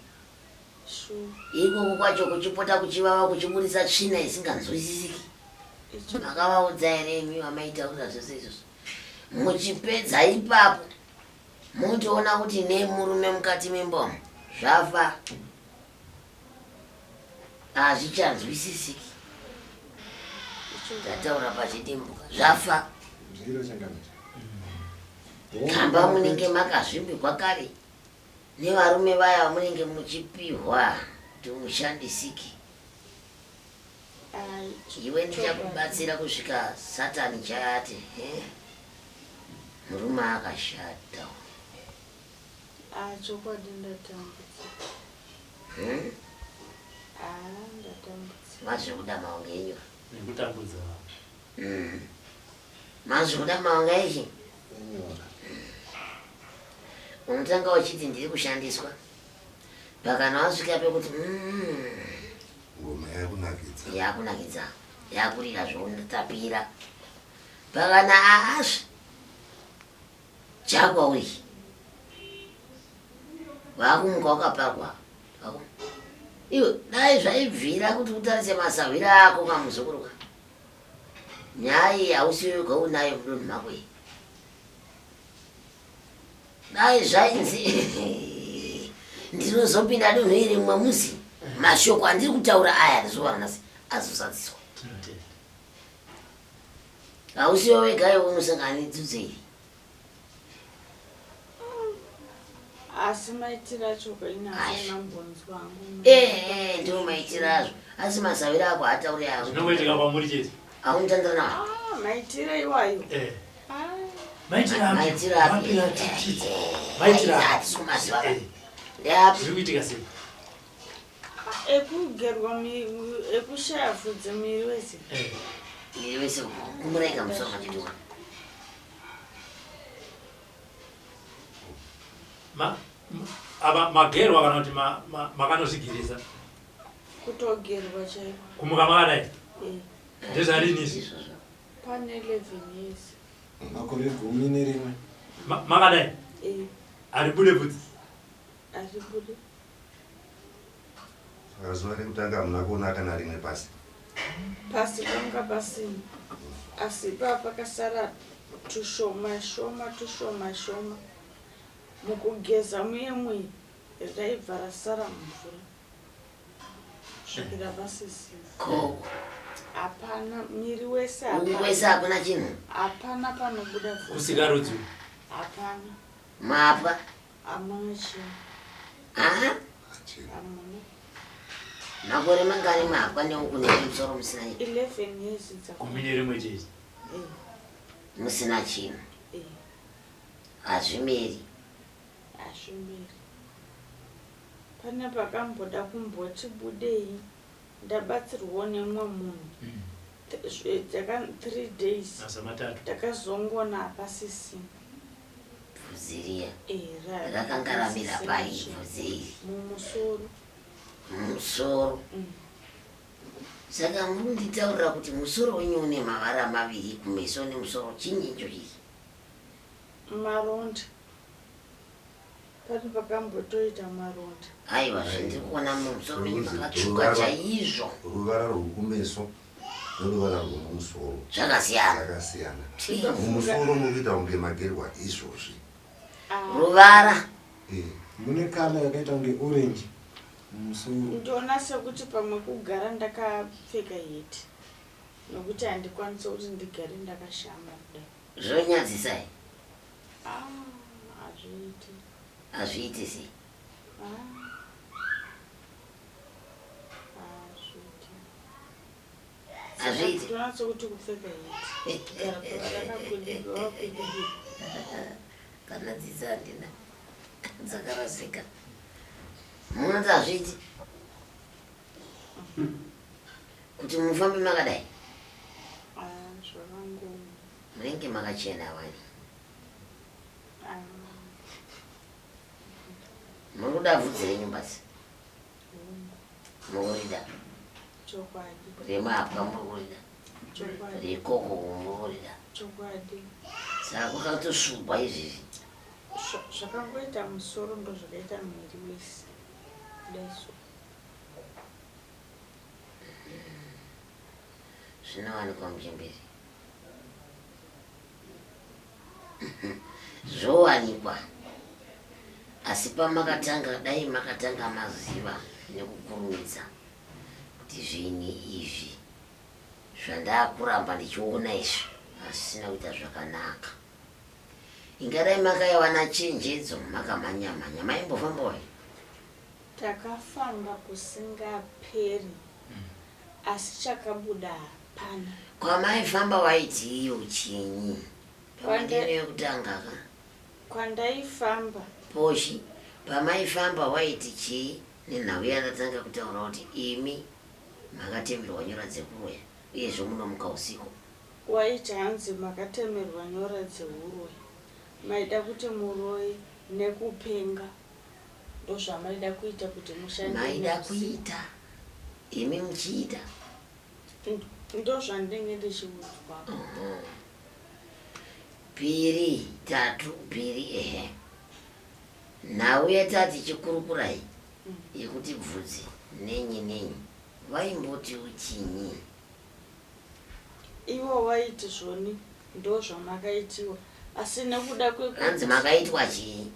Sure. Ikoko kwacho kuchipota kuchivava kuchiburitsa tsvina isinganzwisisiki. Icho. Makavaudza here imi vamaitaurira zvese izvozvo? Muchipedza ipapo motoona kuti nemurume mukati memba umu zvafa hazvichanzwisisiki. Tataura pachidimbuka zvafa. Zviro changamire. Kamba munenge makazvimbirwa kare nevarume vaya vamunenge muchipihwa kuti mushandisiki. Ai. Iwe ndichakubatsira kusvika Satani chati eh? Murume akashata. Ah, chokwadi ndatambudzika. Hmm? Ah, ndatambudzika. Mazvikuda maonge enyu. Nekutambudza vanhu. Mazvikuda maonge ichi. Enyora. Unotanga uchiti ndiri kushandiswa. Pakana wasvika pekuti Ngoma yakunakidza. Yakunakidza. Yakurira zvounotapira. Pakana aasvi. Chakwa uri. Wakumuka wakapakwa. Iwe dai zvaibvira kuti utarise masahwira ako kamuzukuru ka. Nyaya iyi hausi wega unayo mudunhu mako iyi. Dai zvainzi ndinozopinda dunhu iri mumwe musi mashoko andiri kutaura aya zuva ranhasi azozadziswa. Tinotenda. Hausiwe wega iwe unosangana nedzidzo iyi. Asi maitiro acho kaina mbonzwa hangu. Eh, ndiwo maitiro azvo. Asi masawiro ako haatauri ayo. Zvinongoitika kwamuri chete. Haunotandira nawo. Ah, maitiro iwayo. Eh. Ah, Maitiro api? Maitiro api? Mapira tichidzi. Maitiro api? Hatisi kumaziva. Eh. Ndeapi? Zviri kuitika sei? Ekugerwa ekushaya vhudzi miri wese. Eh. Miri wese kumurega musoro machitiwa. Ma aba magerwa kana kuti makanozvigirisa. Kutogerwa chaiko. Kumuka makadai. Eh. Ndezvarini izvi? Izvozvo. Pane 11 years. Makore 11. Makadai. Eh. Aribude bvudzi. Aribude. Saka zuva rekutanga hamuna kuona kana rimwe pasi. Pasi panga pasina. Asi ipapa pakasara tushoma shoma tushoma shoma. Mukugeza muye muye raibva rasara mumvura. Svikira pasisina. Ko Hapana miri wese uku kwese hapana. hakuna chinhu. Hapana panobuda bvudzi. Kusikarudzi. Hapana. Mapwa. Hamuna chinhu. Ah? Achena. Hamuna. Makore mangani mapwa neuku nemusoro musina 11 years dzakwana. 11 chete. Eh, musina chinhu. eh. Hazvimeri. Hazvimeri. Pane pakamboda kumboti budei ndabatsirwawo nemumwe munhu. 3 days. Mazuva matatu. Ndakazongoona hapasisina. Bvudzi riya. Eh, Rakangaramira hapasisina pai chinhu. bvudzi iri. Mumusoro. Musoro. Saka muri kunditaurira kuti musoro wenyu une mavara maviri kumeso nemusoro chinyi icho chii? Maronda. Pane pakambotoita maronda. Aiwa zvandiri kuona mumusoro menyu Ruzhi makatsvuka chaizvo. Ruvara rwekumeso neruvara rwemumusoro Zvakasiyana. zvakasiyana. Chii? Mumusoro mukuita kunge magerwa izvozvi. Ah, Ruvara. Eh, Mune kala yakaita kunge orange mumusoro. Ndoona sekuti pamwe kugara ndakapfeka heti. Nokuti handikwanise kuti ndigare ndakashama kudai. Zvonyadzisa here? Ah, hazviiti. Hazviiti sei? Ah, hazviiti. Hazviiti. Tonatso kuti kupfeka hiti. Gara rakakwidibira wakwidibira. Kana dzidza handina dzakarasika. Munoti hazviiti kuti mufambe makadai? Ah, zvakangooma. Munenge makachena wani. Ah, Muri kuda bvudzi renyu basi. hongu. Mukurida. Chokwadi. Remapwa muri kurida. Chokwadi. Rekoko muri kurida. Chokwadi. Saka kwakatosvubwa izvizvi. Zvakangoita musoro ndozvakaita muviri wese. Kudai so. Zvinowanikwa muchembere. Zvowanikwa. Asi pamakatanga dai makatanga maziva nekukurumidza kuti zvinhu izvi zvandakuramba ndichiona izvi hazvisina kuita zvakanaka. Ingadai makaiwana chenjedzo makamhanya mhanya maimbofamba wai? Takafamba kusingaperi asi chakabuda hapana. Kwamaifamba waiti iyo chinyi? Pamandino yekutanga ka? Kwandaifamba. Poshi, pamaifamba waiti chii nenhau yandatanga kutaura kuti imi makatemerwa nyora dzekuroya uyezve munomuka usiku? Waiti hanzi makatemerwa nyora dzehuroyi maida kuti muroye nekupenga ndozvamaida kuita kuti mushande Maida neusiku. kuita imi muchiita. Ndozvandinenge ndichiudzwa. Piri tatu piri ehe. Nhau yatati chikurukurai yekuti bvudzi nenyi nenyi vaimboti uchinyi? Ivo vaiti zvoni ndozvamakaitiwa asi nekuda kwekuti Hanzi makaitwa chii?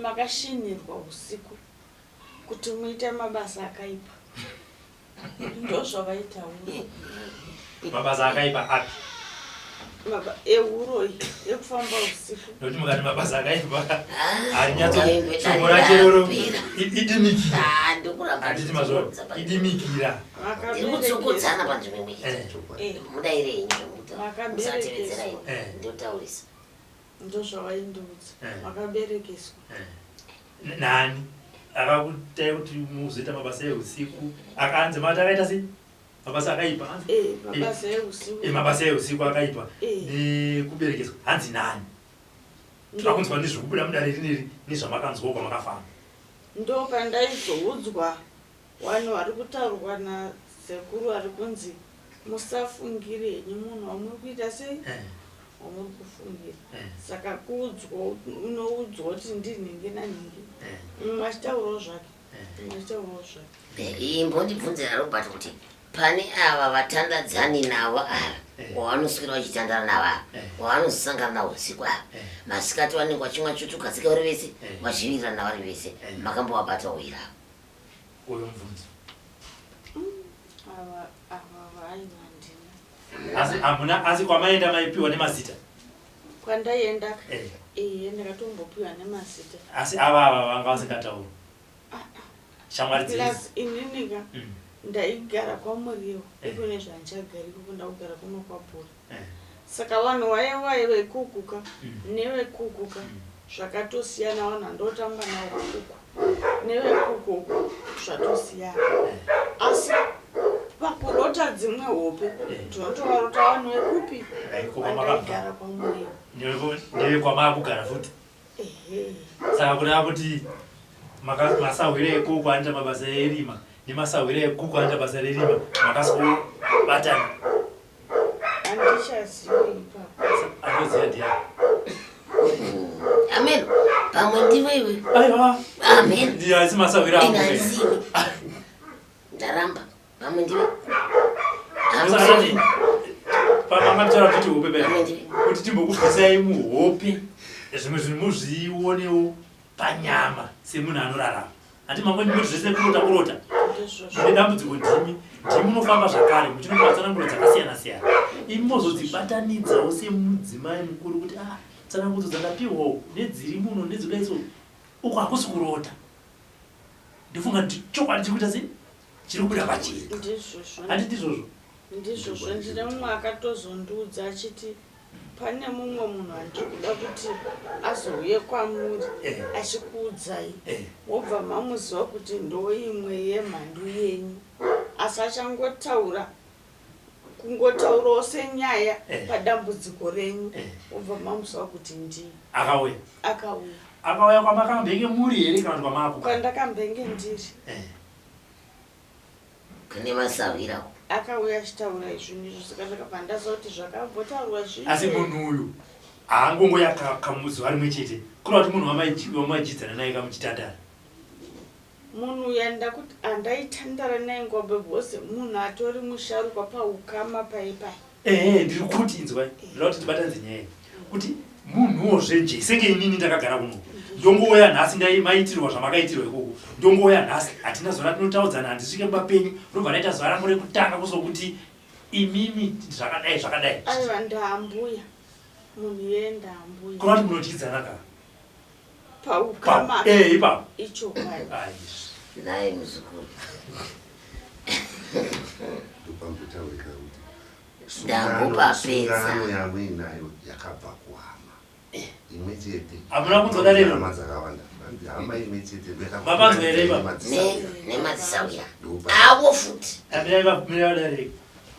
Makashinirwa usiku kuti muite mabasa akaipa. Ndozvavaitaura. Mabasa akaipa api? Ehuroyi, ekufamba usiku. Nokuti mukati mabasa akaipa Ah, harinyatso ukaimbe shoko dare racho iroro rapera. idimikira. Ah, ndikuramba Handiti mazvo ndichitsokotsa idimikira. Ndiri kutsokodzana panzvimbo imwe chete. Mudaire henyu zvamunotaura. Makaberekeswa. Musatevedzera ini. Ndotaurisa. Ndozvavaindiudza. Makaberekeswa. Nani akakutai kuti muzoita mabasa eusiku? Akanzi mati akaita sei? Mabasa akaipa. Hanzi Mabasa eusiku. Mabasa eusiku akaipa nekuberekeswa. Hanzi nani? Toda kunzwa nezvekubuda mudare rineri nezvamakanzwawo kwamakafamba. Ndopandaizoudzwa vanhu vari kutaurwa nasekuru vari kunzi musafungire henyu munhu wamuri kuita sei? Wamuri kufungira. Saka kuudzwa unoudzwa kuti ndinhingi nanhingi. Mumwe achitaurawo zvake. Mumwe achitaurawo zvake. Imbondibvunzira Robert kuti pane ava vatandadzani navo ava wavanoswera vachitandara navo ava wavanozosangana navo usiku ava masikati vanenge vachimwa tsvutu gadzika vari vese vachiwirirana vari vese makambovabata uira ava? Uyo mubvunzo. Ava ava vaiva ndina. Asi hamuna asi kwamaenda maipiwa nemazita. Kwandaienda iye ndakatombopiwa nemazita. Asi ava ava vanga vasingatauri. Shamwari dzenyu. Plus ininika ndaigara kwaMuriwo iko nezvandichagara ikoko ndakugara kuno kwaBhura. Saka vanhu vaiva vekukuka nevekukuka zvakatosiyana vanhu vandotamba navo kuku nevekukuku zvatosiyana. Asi pakurota dzimwe hope tinotovarota vanhu vekupi Ikoko makabva. vandaigara kwaMuriwo. Ndevekwamaakugara futi. Ehe. Saka kureva kuti masahwira ekuku anoita mabasa erima nemasahwira ekuku anoita basa rerima makasikobatana. Handichazivi ipapo. Anoziva ndiani? Amen. Pamwe ndiwe iwe. Aiwa. Amen. Ndiye asi masahwira angu. Ina handisini. Ndaramba. Pamwe ndiwe. Saka tati pamangataura kuti hope paya Pamwe ndiwe. kuti timbokubvisai muhope zvimwe zvinhu muzvionewo panyama semunhu anorarama. Handi mangwani muri zvese kurota kurota. Ndizvozvo. Mune dambudziko ndimi, ndimi munofamba zvakare muchinopiwa tsananguro dzakasiyana siyana. Imi mozodzibatanidzawo semudzimai mukuru kuti ah, tsanangudzo dzandapiwawo nedziri muno nedzodai so uku hakusi kurota. Ndofunga kuti chokwadi chiri kuita sei? Chiri kubuda pachena. Ndizvozvo. Handi ndizvozvo? Ndizvozvo, ndine mumwe akatozondiudza achiti pane mumwe munhu andiri kuda kuti azouye kwamuri Eh. achikuudzai Eh. mobva mamuziva kuti ndoimwe yemhandu yenyu asi achangotaura kungotaurawo senyaya Eh. padambudziko renyu Eh. mobva mamuziva kuti ndiye Akauya. akauya. Akauya kwamakambenge muri here kana kuti kwamaakuka? Kwandakambenge ndiri. Eh. Kune masahwira uko. Akauya achitaura izvi ndizvo saka ndakabva ndaziva kuti zvakambotaurwa zvii. Asi munhu uyu haangongoya kamuzuva rimwe chete kureva kuti munhu wamaijidzana naye kamuchitandara. Munhu uyu andakuti andaitandara naye nguva bebose munhu atori musharukwa paukama pai pai. Ehe ndiri kuti inzwai ndoda kuti tibatanidze nyaya iyi kuti munhuwo zveje senge inini ndakagara kuno ndongouya nhasi ndai maitirwa zvamakaitirwa ikoko ndongouya nhasi hatina zuva ratinotaudzana handisvike kumba penyu ndobva ndaita zuva rangu rekutanga kuzokuti imimi zvakadai zvakadai. Aiwa ndaambuya munhu iyeye ndaambuya. Kureva kuti munodyidzana ka Paukama eh ipapo. Ichokwadi. Aizvi. Nhai muzukuru. Ndopambotaurika kuti Ndambopapedza. sungano yamuinayo yakabva kuhama imwe chete. Hamuna kunzwa dare iro? Hama dzakawanda. Hanzi hama imwe chete Mapanzwa here ipapo? Nemadzisahwira avo futi. Mirai vadare.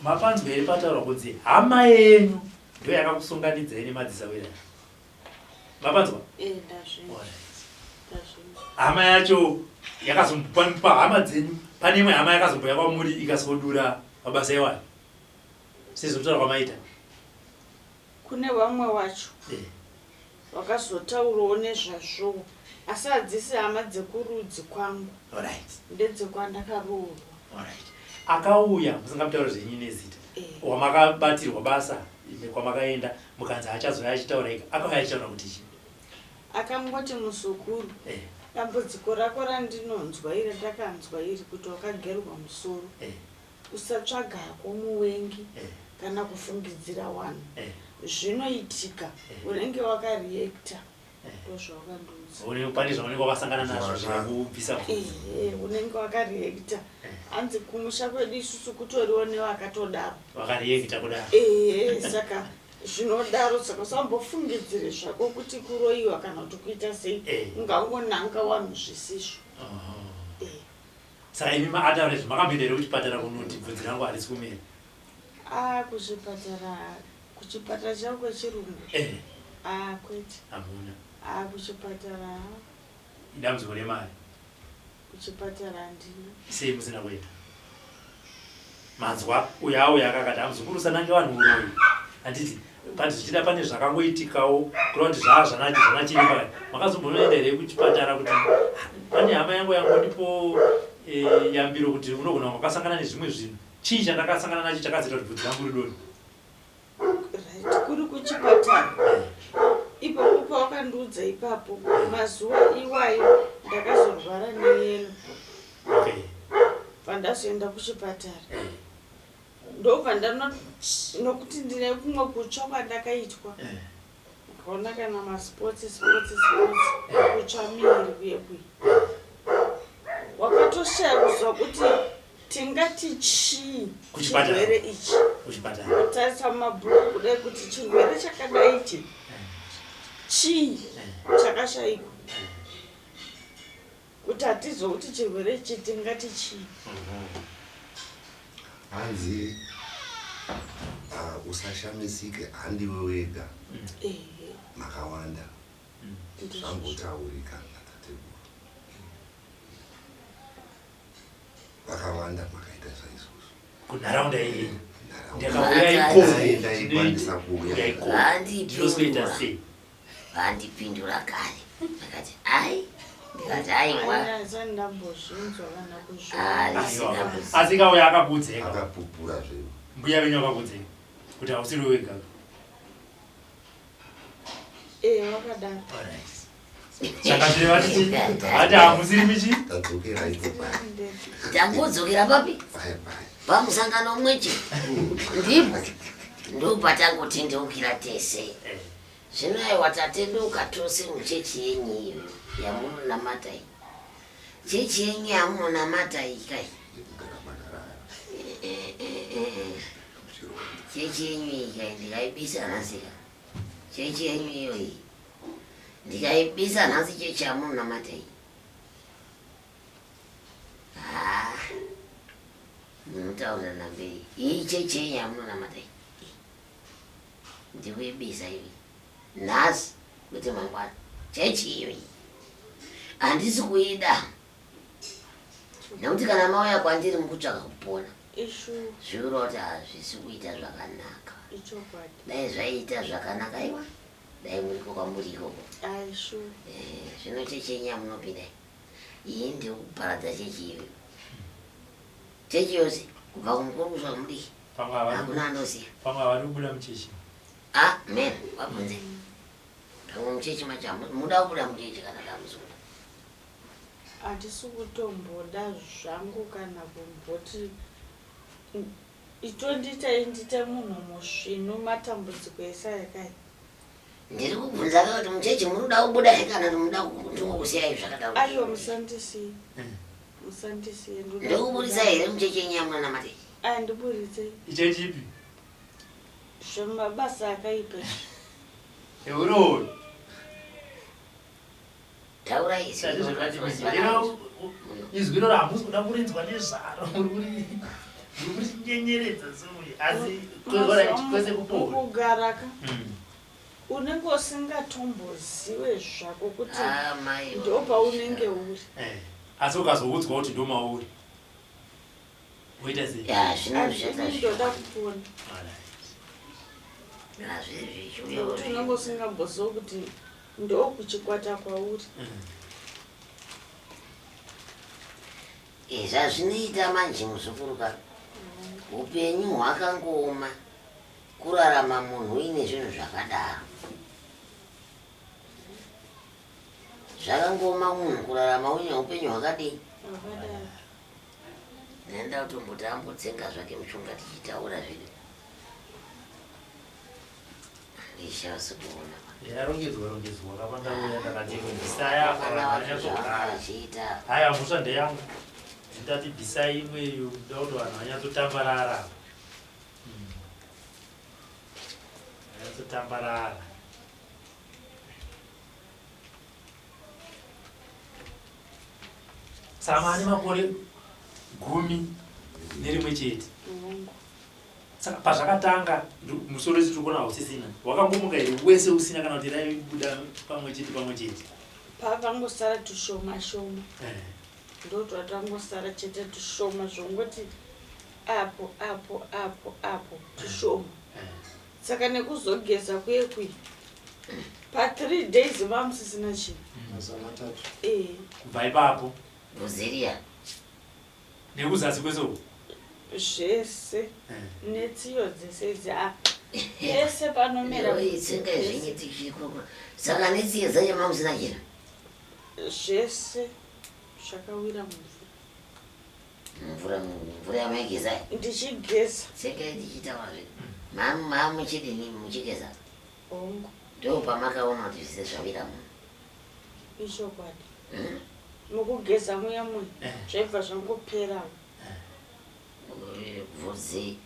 Mapanzwa here pataurwa kunzi hama yenyu ndiyo yakakusunganidzai nemadzisahwira? Mapanzwa? Eh, ndazvinzwa. Alright. Ndazvinzwa. Hama yacho yakazombopa hama dzenyu pane imwe hama yakazomboya kwamuri ikasodura mabasa iwayo sezvokutaura kwamaita. Kune vamwe wacho Eh. vakazotaurawo nezvazvowo asi hadzisi hama dzekurudzi kwangu. Alright. Ndedzekwandakaroorwa. Alright. Akauya musingamutauri zvenyu nezita. Eh. Wamakabatirwa basa ime kwamakaenda mukanzi achazouya achitaura ega akauya achitaura kuti chii? Akangoti muzukuru Eh. dambudziko rako randinonzwa iri randakanzwa iri kuti wakagerwa musoro. Eh. Usatsvaga hako muvengi Eh. kana kufungidzira vanhu. Eh. Zvinoitika Eh. unenge wakareacta. Eh. Ndozvawakandiudza. Une pane zvaunenge wakasangana nazvo zvikakubvisa bvudzi. Ehe, unenge wakareacta. Eh. Hanzi kumusha kwedu isusu kutoriwo nevakatodaro. Wakareacta kudaro. Ehe, saka zvinodaro saka usambofungidzire zvako kuti kuroyiwa kana kuti kuita sei. Eh. Ungangonanga vanhu zvisizvo. Oho. Eh. Saka imi maataura izvi makamboenda here kuchipatara kunoti bvudzi rangu harisi kumera? Ah, kuchipatara, kuchipatara chako kwechirungu. Eh. Ah, kwete. Hamuna. Ah, kuchipatara. Idambudziko remari. Kuchipatara handina. Sei musina kuenda? Manzwa uyo auya akakati amuzukuru usanange vanhu uroyi. Handiti but zvichida pane zvakangoitikawo kureva kuti zvaa zvana zvana chiremba. Makazombonoenda here kuchipatara kuti pane hama yangu yangondipo eh, yambiro kuti unogona kunge wakasangana nezvimwe zvinhu. Chii chandakasangana nacho chakazoita kuti bvudzi rangu ridonhe? Right, kuri kuchipatara. Ipapo pawakandiudza ipapo, mazuva iwayo ndakazorwara neyelo. Okay. Pandazoenda kuchipatara. Eh. Ndobva ndano nokuti ndine kumwe kutsva kwandakaitwa. Eh. Ukaona kana masports, sports, sports, kutsva miviri kuye kuye. Wakatoshaya kuziva kuti tingati chii Kuchipatara. chirwere ichi. Kuchipatara. Kutarisa mumabhuku kudai kuti chirwere chakadai ichi chii chakashaikwa. Kuti hatizive kuti chirwere ichi tingati chii. Hanzi ah, usashamisike handiwe wega. Ehe. Makawanda. Ndizvo. Zvangotaurika natateguru. Vakawanda makaita saizvozvo. Kunharaunda iyi. Nharaunda. Ndakauya ikoko. Dai ndaikwanisa kuuya. Ikoko. Vandipindura. Ndinozoita sei? Vandipindura kare. Ndakati ai, ndikati aiwa. Handisati ndambozvinzwa kana kuzviona. Harisina Aiwa. kuziva. Asi kauya akakuudzeka. Akapupura zve. Mbuya venyu vakakuudzeka kuti hausiri wega. Eh, wakadaro. Alright. Changamire vati vati hamusiri michi. Tadzokera ipo paya. Tangodzokera papi? Paya paya. Pamusangano umwe chete. Ndipo ndopatangotendeukira tese. Zvino aiwa tatendeuka tose muchechi yenyu iyo yamunonamata iyi. Chechi yenyu yamunonamata iyi kai. Chechi yenyu iyi kai ndikaibisa nhasi ka. Chechi yenyu iyo iyi. Ndikaibisa nhasi chechi yamunonamata iyi. Ah. Munotaurana mberi. Iyi chechi yenyu yamunonamata iyi. Ndikuibisa iyi. Nhasi kwete mangwana. Chechi iyo iyi. Handisi kuida. Nekuti kana mauya kwandiri mukutsvaka kupona. Zviuro kuti hazvisi kuita zvakanaka. Dai zvaiita zvakanaka iwa. Dai muriko kwamuri ikoko. Zvino chechi yenyu yamunopinda iyi ndikuparadza chechi iyoyo. Chechi yose kubva kumukuru kusvika kumudiki. Hakuna anoziva. Pamwe havari kubuda muchechi. Ah, men, wabvunze. Pamwe muchechi macho muda kubuda muchechi kana damusi kuda. Handisi kutomboda zvangu kana kumboti itondiitai ndiite munhu musvinu matambudziko ese aya kai. Ndiri kubvunza ka kuti muchechi muri kuda kubuda here kana kuti muda ndingokusiyai zvakadaro. Aiwa musandisiye. Musandisiye ndoda Ndokubudisa here muchechi yenyu yamunonamata iyi? Aya ndiburitse. Ichechi ipi? Zvemabasa akaipa izvi. Euroyi. Taurai izwi Izwi iroro hamusi kuda kurinzwa nezvaro muri kurinyenyeredza soyi asi kwese kupora. Mukugara ka unenge usingatomboziwe zvako kuti ndopaunenge uri. Asi ukazoudzwa kuti ndomauri woita sei? Asi ndoda kupona. Nekuti unenge usingamboziwe kuti ndokuchikwata kwauri. Zvazvinoita manje muzukuru ka, upenyu hwakangooma kurarama munhu uine zvinhu zvakadaro. Zvakangooma munhu kurarama uine upenyu hwakadii? Ndaenda kutomboti ambotsenga zvake mushonga tichitaura zvedu. Ndishasi kuona. Yarongedzwa rongedzwa kapandauya ndakati bvisai apa Vana vanhu vacho vanyatsogara. zvavakachiita. Haya mhosva ndeyangu. Ndati bvisai imweyo ndoda kuti vanhu vanyatsotambarara. Vanyatsotambarara. Saka maane makore 11. Saka pazvakatanga musoro wese tiri kuona hausisina. Wakangomuka here wese usina kana kuti raibuda pamwe chete pamwe chete? Pavangosara tushoma shoma. Ndotwatangosara chete tushoma zvongoti apo apo apo apo tushoma. Saka nekuzogeza kuye kuye pa 3 days vamusisina chinhu. Mazuva matatu. Kubva ipapo. Bvuziriya. Nekuzasi kwese uku? Zvese. Netsiyo dzese idzi pese panomera Oi, tsenga zvenyu tichikurukura. Saka netsiyo dzacho mamusina chinhu? Zvese zvakawira mumvura. Mvura, mvura yamaigeza? Ndichigeza. Tsenga tichitaura zvedu. Mamuchidini muchigeza? Hongu. Ndo pamakaona kuti zvese zvawira munhu. Ichokwadi. Mukugeza muya muya zvaibva zvangoperawo. Bvudzi.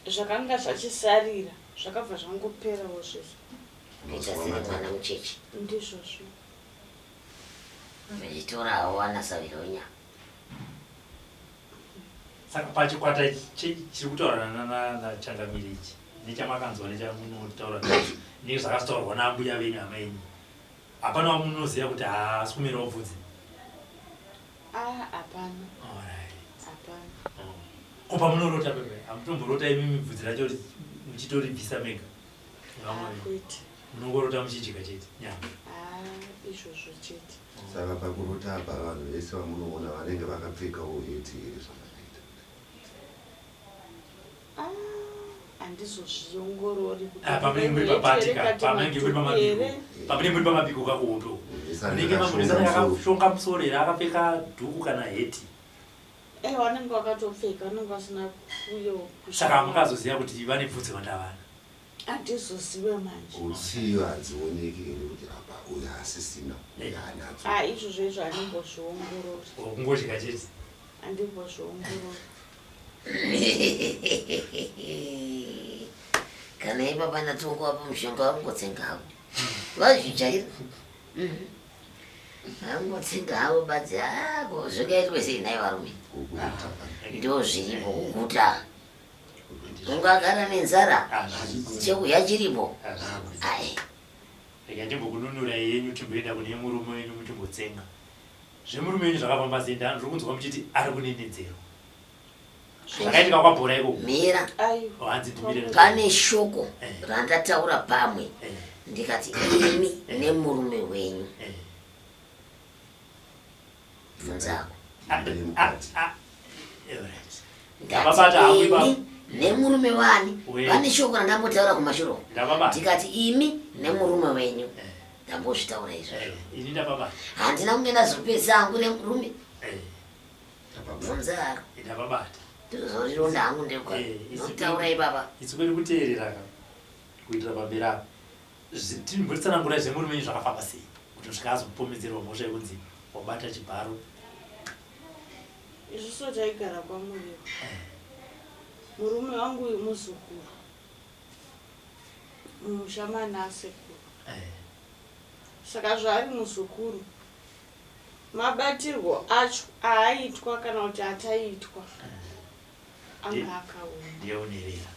Zvakanga zvachisarira zvakabva zvangoperawo zvese. Kuita seri mwana mucheche. Ndizvozvo. Vachitora havo vanasavira wenyama. Saka pachikwata chiri kutaura nachangamire ichi nechamakanzwa nechamunotaura nezvakataurwa naambuya venyu hama yenyu, hapana wamunoziva kuti haasi kumerawo bvudzi? Hapana. Hapana. Ko pamunorota pepe hamutomborota imimi bvudzi racho muchitoribvisa mega? Kwete. Munongorota muchidya chete nyama? Izvozvo chete. Saka pakurota apa vanhu vese vamunoona vanenge vakapfekawo heti here zvamakaita? Handizozviongorori kuti Ah, pamunenge muri here papatika kati pamunenge muri madhuku pamabiko here. pamunenge muri pamabiko kakuhoto munenge Munhu akashonga musoro here akapfeka dhuku kana heti Eh, vanenge vakatopfeka, vanenge vasina kuyo. Saka hamungazoziva kuti vane bvudzi vandavana. Handizozive manje. Utsiyo hadzioneki here kuti apa uyu haasisina uyu anadzo. Ah, izvozvo izvo handimbozviongorori. Kungodya chete. Handimbozviongorori. Kana ipapa ndatongovapa mushonga vangotsenga havo. Vazvijaira. Vangotsenga havo badzi ako zvingaitwe sei nhai varume? Ndo zviripo kuguta. Ungagara nenzara chekudya chiripo. Ai. Rega ndimbokununurai yenyu timboenda kune murume wenyu muchimbotsenga. Zvemurume wenyu zvakafamba sei ndiri kunzwa muchiti ari kunenedzerwa. Zvakaitika kwabhora ikoko. Mira. Oh, hanzi ndimire. Pane shoko randataura pamwe ndikati imi nemurume wenyu. Bvunzako. Ndababata hangu ipapo. Imi nemurume wani Wenyu. pane shoko randambotaura kumashure uko. Ndababata. Ndikati imi nemurume wenyu. Ndambozvitaura izvozvo. Ini ndababata. Handina kunge ndazopedza hangu nemurume. Bvunza hako. Ndababata. Ndozorironda hangu ndekwa. Notaura ipapa. Isu kwedu kuteerera ka kuitira pamberi apa. Timbotsanangura zvemurume wenyu zvakafamba sei kuti kusvika azopomedzerwa mhosva yekunzi wabata chibharo. Isusu taigara kwaMuriwo. Murume wangu uyu muzukuru. Mumusha mana asekuru. Saka zvaari muzukuru, mabatirwo acho aaitwa kana kuti ataiitwa anga akaoma. Ndeunerera.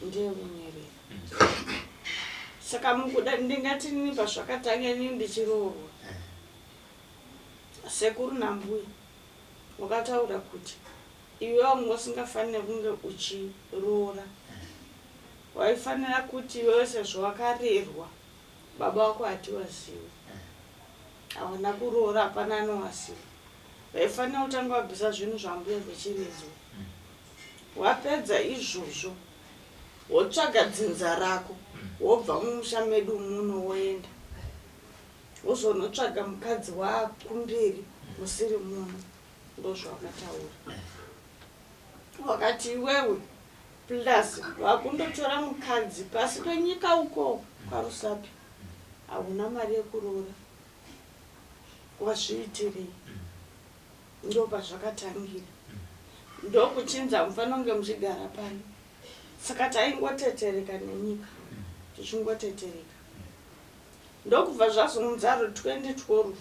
Ndeunerera. Saka mukuda ndingati nini pazvakatanga inini ndichiroorwa. Sekuru nambuya wakataura kuti iwe wanga usingafanire kunge uchiroora. Waifanira kuti iwewe sezvo wakarerwa baba wako hatiwazivi. Hawana kuroora hapana anowaziva. Vaifanira kutanga wabvisa zvinhu zvambuya zvechiredzwa. Wapedza izvozvo wotsvaga dzinza rako wobva mumusha medu muno woenda. Wozonotsvaga mukadzi waakumberi musiri muno. Ndozvawakataura. Wakati iwewe plus wakundotora mukadzi pasi penyika uko kwaRusape. Hauna mari yekuroora. Wazviitirei? Ndopazvakatangira. Ndokuchinza mufanira kunge muchigara pano. Saka taingotetereka nenyika. Tichingotetereka. Ndokubva zvazonzaro 2012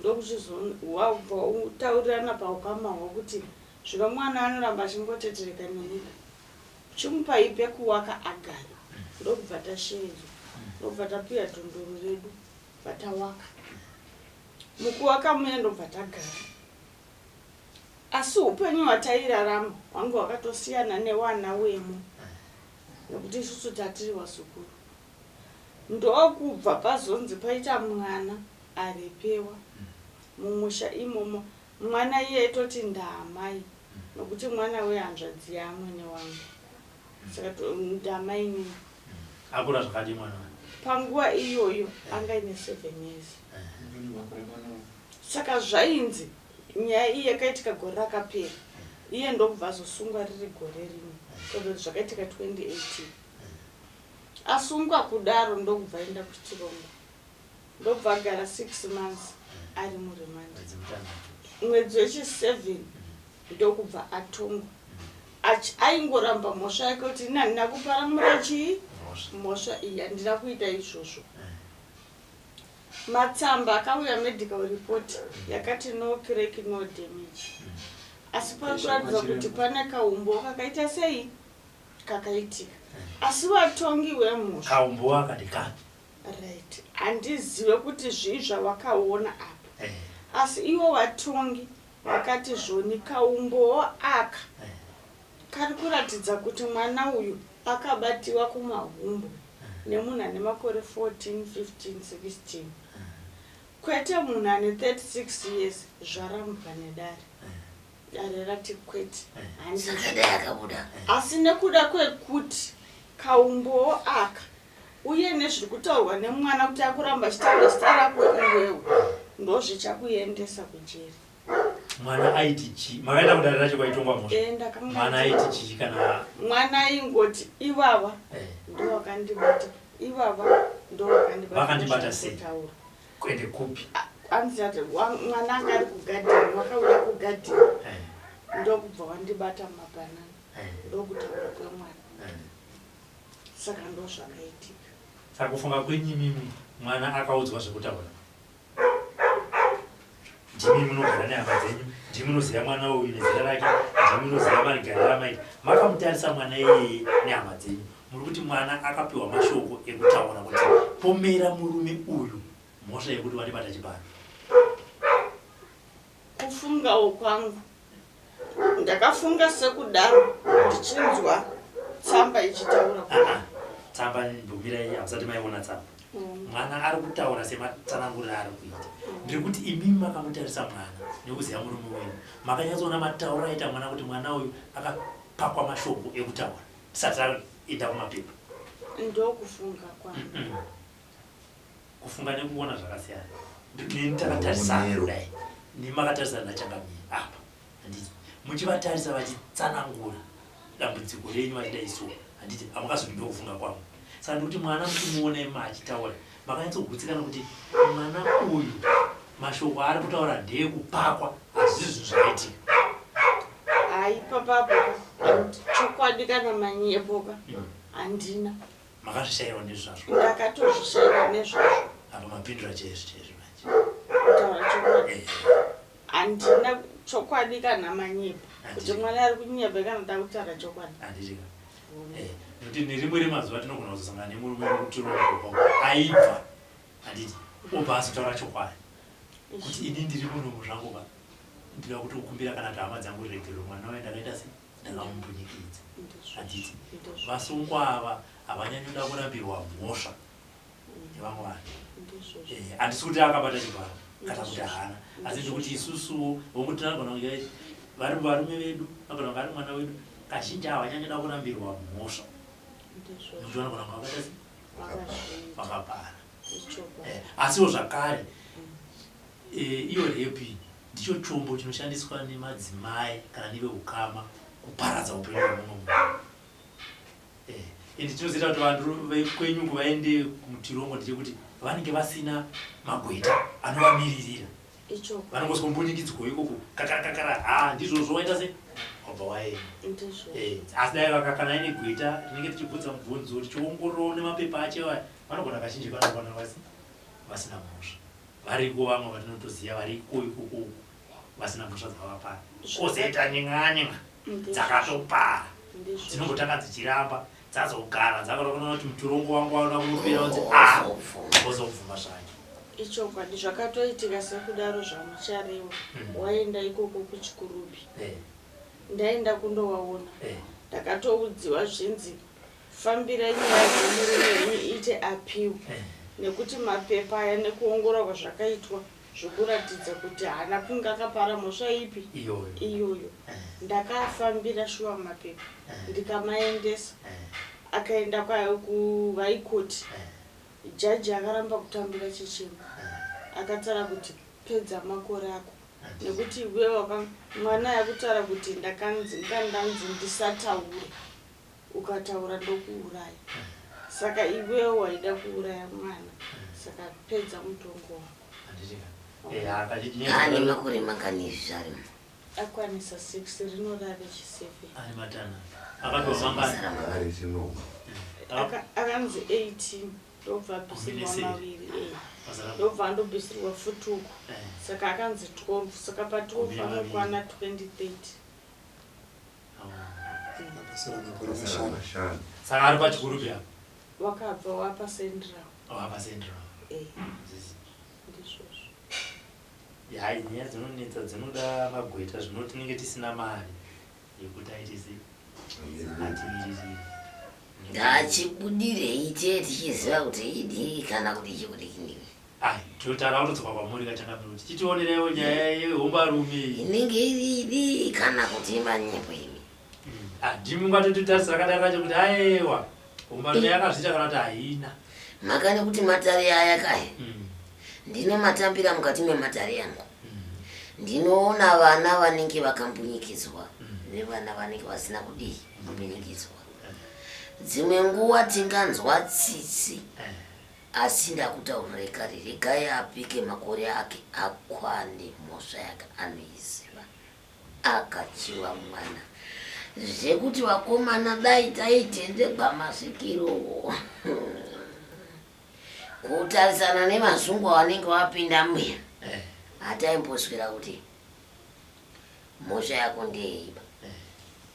ndokuchizowabva utaurirana paukama hwakuti zvino mwana anoramba achingotetereka nenyika. Chimupai pekuwaka agare. Ndokubva tasheedzwa. Ndokubva tapiwa dhondoro redu. Vatawaka. Mukuwaka muya ndobva tagara. Asi upenyu hwatairarama hwange hwakatosiyana newana wemo. Nekuti isusu tatiri vazukuru. Ndokubva pazonzi paita mwana arepewa mumusha imomo. Mwana iye toti ndaamai nokuti mwana wehanzvadzi yaamwene wangu. Saka ndaamai nini. Akura zvakadii mwana wake? Panguva iyoyo anga aine 7 years. Saka zvainzi nyaya iyi yakaitika gore rakapera. Iye ndokubva azosungwa riri gore rino. Saka zvakaitika 2018. Asungwa kudaro ndokubva aenda kuchirongo. Ndobva agara 6 months ari muremand. Mwedzi wechi7 ndokubva atongwa. Aingoramba mhosva yake kuti ini handina kuparamura chii mhosva iyi, handina kuita izvozvo. Matsamba akauya medical report yakati no crack no damage. Asi pari kuratidza kuti pane kaumbo kakaita sei kakaitika. Asi vatongi wemhosva Kaumbo akati kapi. Right. Handizive kuti zvii zvavakaona apa. Asi ivo vatongi vakati zvoni kaumbowo aka kari kuratidza kuti mwana uyu akabatiwa kumahumbo nemunhu ane makore 14, 15, 16. Kwete munhu ane 36 years. Zvarambwa nedare. Dare rati kwete. Saka dai akabuda. Asi nekuda kwekuti Kaumbowo aka uye nezviri kutaurwa nemwana kuti akuramba achitaura zita rako iwewe ndozvichakuendesa kujeri. Mwana aiti chii? Makaenda kudare racho kwaitongwa mhosva? Eh, ndakanga Mwana aiti chii kana Mwana aingoti ivava ndovakandibata, ivava ndovakandibata. Vakandibata sei? Kutaura. Kuende kupi? Anzi ati mwana anga ari kugadheni, wakauya kugadheni ndokubva wandibata mumabhanana. Ndokutaura kwemwana. Saka ndozvakaitika. Saka kufunga kwenyu imimi mwana akaudzwa zvekutaura? Ndimi munogara nehama dzenyu, ndimi munoziva mwana uyu nezera rake, ndimi munoziva magariro amaita. Makamutarisa mwana iyeye nehama dzenyu, muri kuti mwana akapiwa mashoko ekutaura kuti pomera murume uyu mhosva yekuti wandibata chibharo. Kufungawo kwangu ndakafunga sekudaro ndichinzwa tsamba ichitaura kudaro. Tsamba mbomirai, hamusati maiona tsamba. Mwana ari kutaura sematsananguriro aari kuita. Ndiri kuti imimi makamutarisa mwana nekuziva murume wenyu, makanyatsoona matauriro aita mwana kuti mwana uyu akapakwa mashoko ekutaura tisati taenda kumapepa. Ndokufunga kwangu. Kufunga nekuona zvakasiyana. Neni takatarisana Maonero. kudai, nemi makatarisana nachangamire apa, handiti? Muchivatarisa vachitsanangura dambudziko renyu vachidai so, handiti? Hamukazoti ndokufunga kwangu. Saka ndikuti mwana muchimuona imi achitaura, makanyatsogutsikana kuti mwana uyu mashoko aari kutaura ndeekupakwa, hazvisi zvinhu zvakaitika. Hai papapo ka, chokwadi kana manyepo ka, handina. Makazvishaiwa nezvazvo? Ndakatozvishaiwa nezvazvo. Apa mapindura chaizvo chaizvo manje. Kutaura chokwadi. Handina chokwadi kana manyepo. Kuti mwana ari kunyepa kana da kutaura chokwadi. Handiti ka. Nekuti nerimwe remazuva tinogona kuzosangana nemurume wekutirongo kwako aibva. Handiti obva azotaura chokwadi. Kuti ini ndiri muno zvangu ba. Ndinoda kuti ukumbira kana kuti hama dzangu regerero mwana waye ndakaita sei? Ndakamumbunyikidza. Handiti vasungwa ava havanyanyoda kurambirwa mhosva nevamwe vanhu. Handisi kuti akabata chibharo kana kuti haana, asi ndikuti isusuwo vongu tinogona kunge vari varume vedu, vanogona kunge ari mwana wedu, kazhinji havanyanyoda kurambirwa mhosva nekuti vanogona kunge vakaita sei? Vakapara. Asiwo zvakare iyo repi ndicho chombo chinoshandiswa nemadzimai kana neveukama kuparadza upenyu hwemumwe munhu. Ende chinozoita kuti vanhu vekwenyuku vaende kumutirongo ndechekuti vanenge vasina magweta anovamiririra. Vanongoswa mbunyikidzwa ikoko kakara kakara, ha ndizvozvo waita sei? Wabva waenda. Asi dai vakakana aine gweta rinenge tichibvunza mubvunzo tichiongorora nemapepa acho aya, vanogona kazhinji vanogona vasina mhosva. Variko vamwe vatinotoziva variko ikoko vasina mhosva dzavapara. Kozoita nyinga nyinga dzakatopara dzinongotanga dzichiramba dzazogara dzakaona kuti mutorongo wangu waona kunopera unzi a wozobvuma zvake. Ichokwadi zvakatoitika sekudaro zvamucharewa. Waenda ikoko kuChikurubi. Ndaenda kundovaona. Ndakatoudziwa zvinzi fambirai nyaya dzemurume wenyu iite appeal. Nekuti mapepa aya nekuongororwa zvakaitwa zvekuratidza kuti haana kunge akapara mhosva ipi iyoyo. Ndakafambira shuwa mapepa ndikamaendesa. Akaenda kuHigh Court. Jaji akaramba kutambira chichemo. Akatara kuti pedza makore ako. Nekuti iwewe mwana yakutaura kuti ndakanzi ngandanzi ndisataure. Ukataura ndokuuraya. Saka iwewe waida kuuraya mwana. Saka pedza mutongo wako. Ane makore mangani izvi zvarimo? Akwanisa 6 rinorave chi7. Ane matana. Akapiwa mangani? Ari chinomwe. Akanzi 18 ndobva abvisirwa maviri. Ndobva andobvisirwa futi uko. Saka akanzi 12, saka pa 12 anokwana 2030. Saka ari pachikurubi apa. Wakabva wapa Central. Wapa Central. Ndizvozvo. Hai, nyaya dzinonetsa dzinoda magweta, zvino tinenge tisina mari yekuti aite sei? Atimirire. Ngachibudirei tee tichiziva kuti idii kana kuti chikudini. Ai, totara kutodzoka kwamuri kachangamire kuti tichionerewo nyaya yehombarume iyi. Inenge iri idii kana kuti manyepo imi. Ndimi ungatotitarisa rakadaro racho kuti aiwa. Hombarume yakazviita kana kuti haina? Mhaka nekuti matare aya kaya ndinomatambira mukati mematare yangu. Ndinoona vana vanenge vakambunyikidzwa nevana vanenge vasina kudii kumbunyikidzwa. Dzimwe nguva tinganzwa tsitsi asi ndakutaurirai kare regai apike makore ake akwane mhosva yake anoiziva. Akachiva mwana zvekuti vakomana dai taitendegwa masvikiro kutarisana nevasungwa vanenge vapinda muya hataimboswera kuti mhosva yako ndeyeiba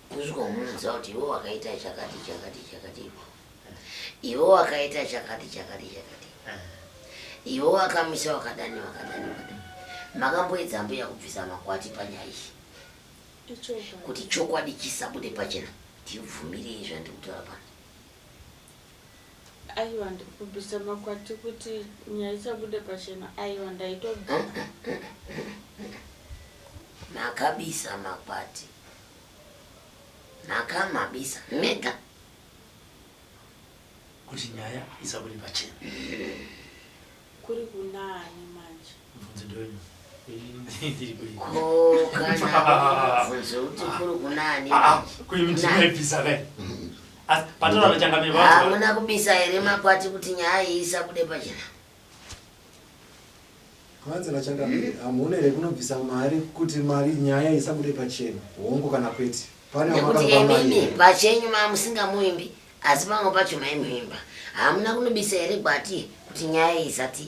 kusvika umuudza kuti iwe wakaita chakati chakati chakati iwe wakaita chakati chakati chakati iwe wakamisa wakadani wakadani wakadani makamboedza mbuya kubvisa makwati panyaya iyi kuti chokwadi chisabude pachena tibvumirei zvandiri kutaura pano Aiwa kubvisa makwati kuti nyaya isabude pachena aiwa ndaitobvisa. Makabisa makwati. Makamabisa mega. Kuti nyaya isabude pachena. Kuri kunaani manje? Mubvunzo ndewenyu. Ko kana mubvunzo kuti kuri kunaani manje? Kuimi ndinoibvisa kai. Asi pataura nachangamire vanzwa. Hamuna kubisa here makwati kuti nyaya iyi isabude pachena? Kwanzi nachangamire hamuna here kunobvisa mari kuti mari nyaya isabude pachena? Hongu kana kwete? Pane Nekuti wamakamupa mari imimi here? pachenyu mamusingamuimbi asi pamwe pacho maimuimba. Hamuna kunobisa here gwati kuti nyaya iyi isati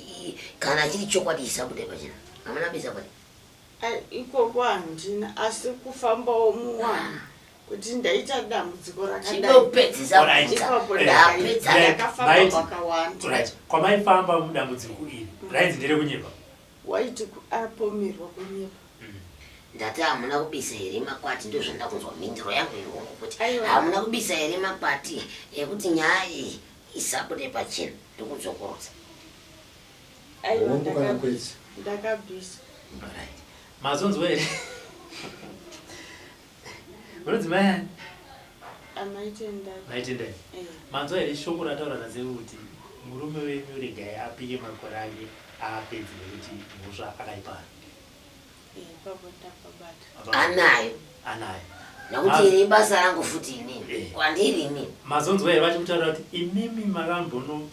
kana chiri chokwadi isabude pachena? Hamuna bisa gwati? Ai, ikoko handina asi kufambawo muwanhu kuti ndaita dambudziko rakadai. Chindopedzisa Alright. kubvunza. Ipapo Ndapedza. ndakafamba Right. kwakawanda. Right. Kwamaifamba mudambudziko iri rainzi nderekunyepa. Waiti apomerwa kunyepa. Ndati hamuna kubisa here makwati ndozvandakunzwa mhinduro yangu ihongo kuti Aiwa. hamuna kubisa here makwati ekuti nyaya iyi isabude pachena ndokudzokorodza. Aiwa Hongu kana kwete? ndakabvisa. Alright. Mazonzwa here? Munonzi mai ani? Amai Tendai. Mai Tendai. Eh. Manzwa here shoko rataura nasekuru kuti murume wenyu regai apike makore ake apedze nekuti mhosva akaipara. Eh, ipapo ndapabata. Anayo. Anayo. Nekuti iri basa rangu futi inini. Eh. Kwandiri inini. Mazonzwa here vachikutaura kuti imimi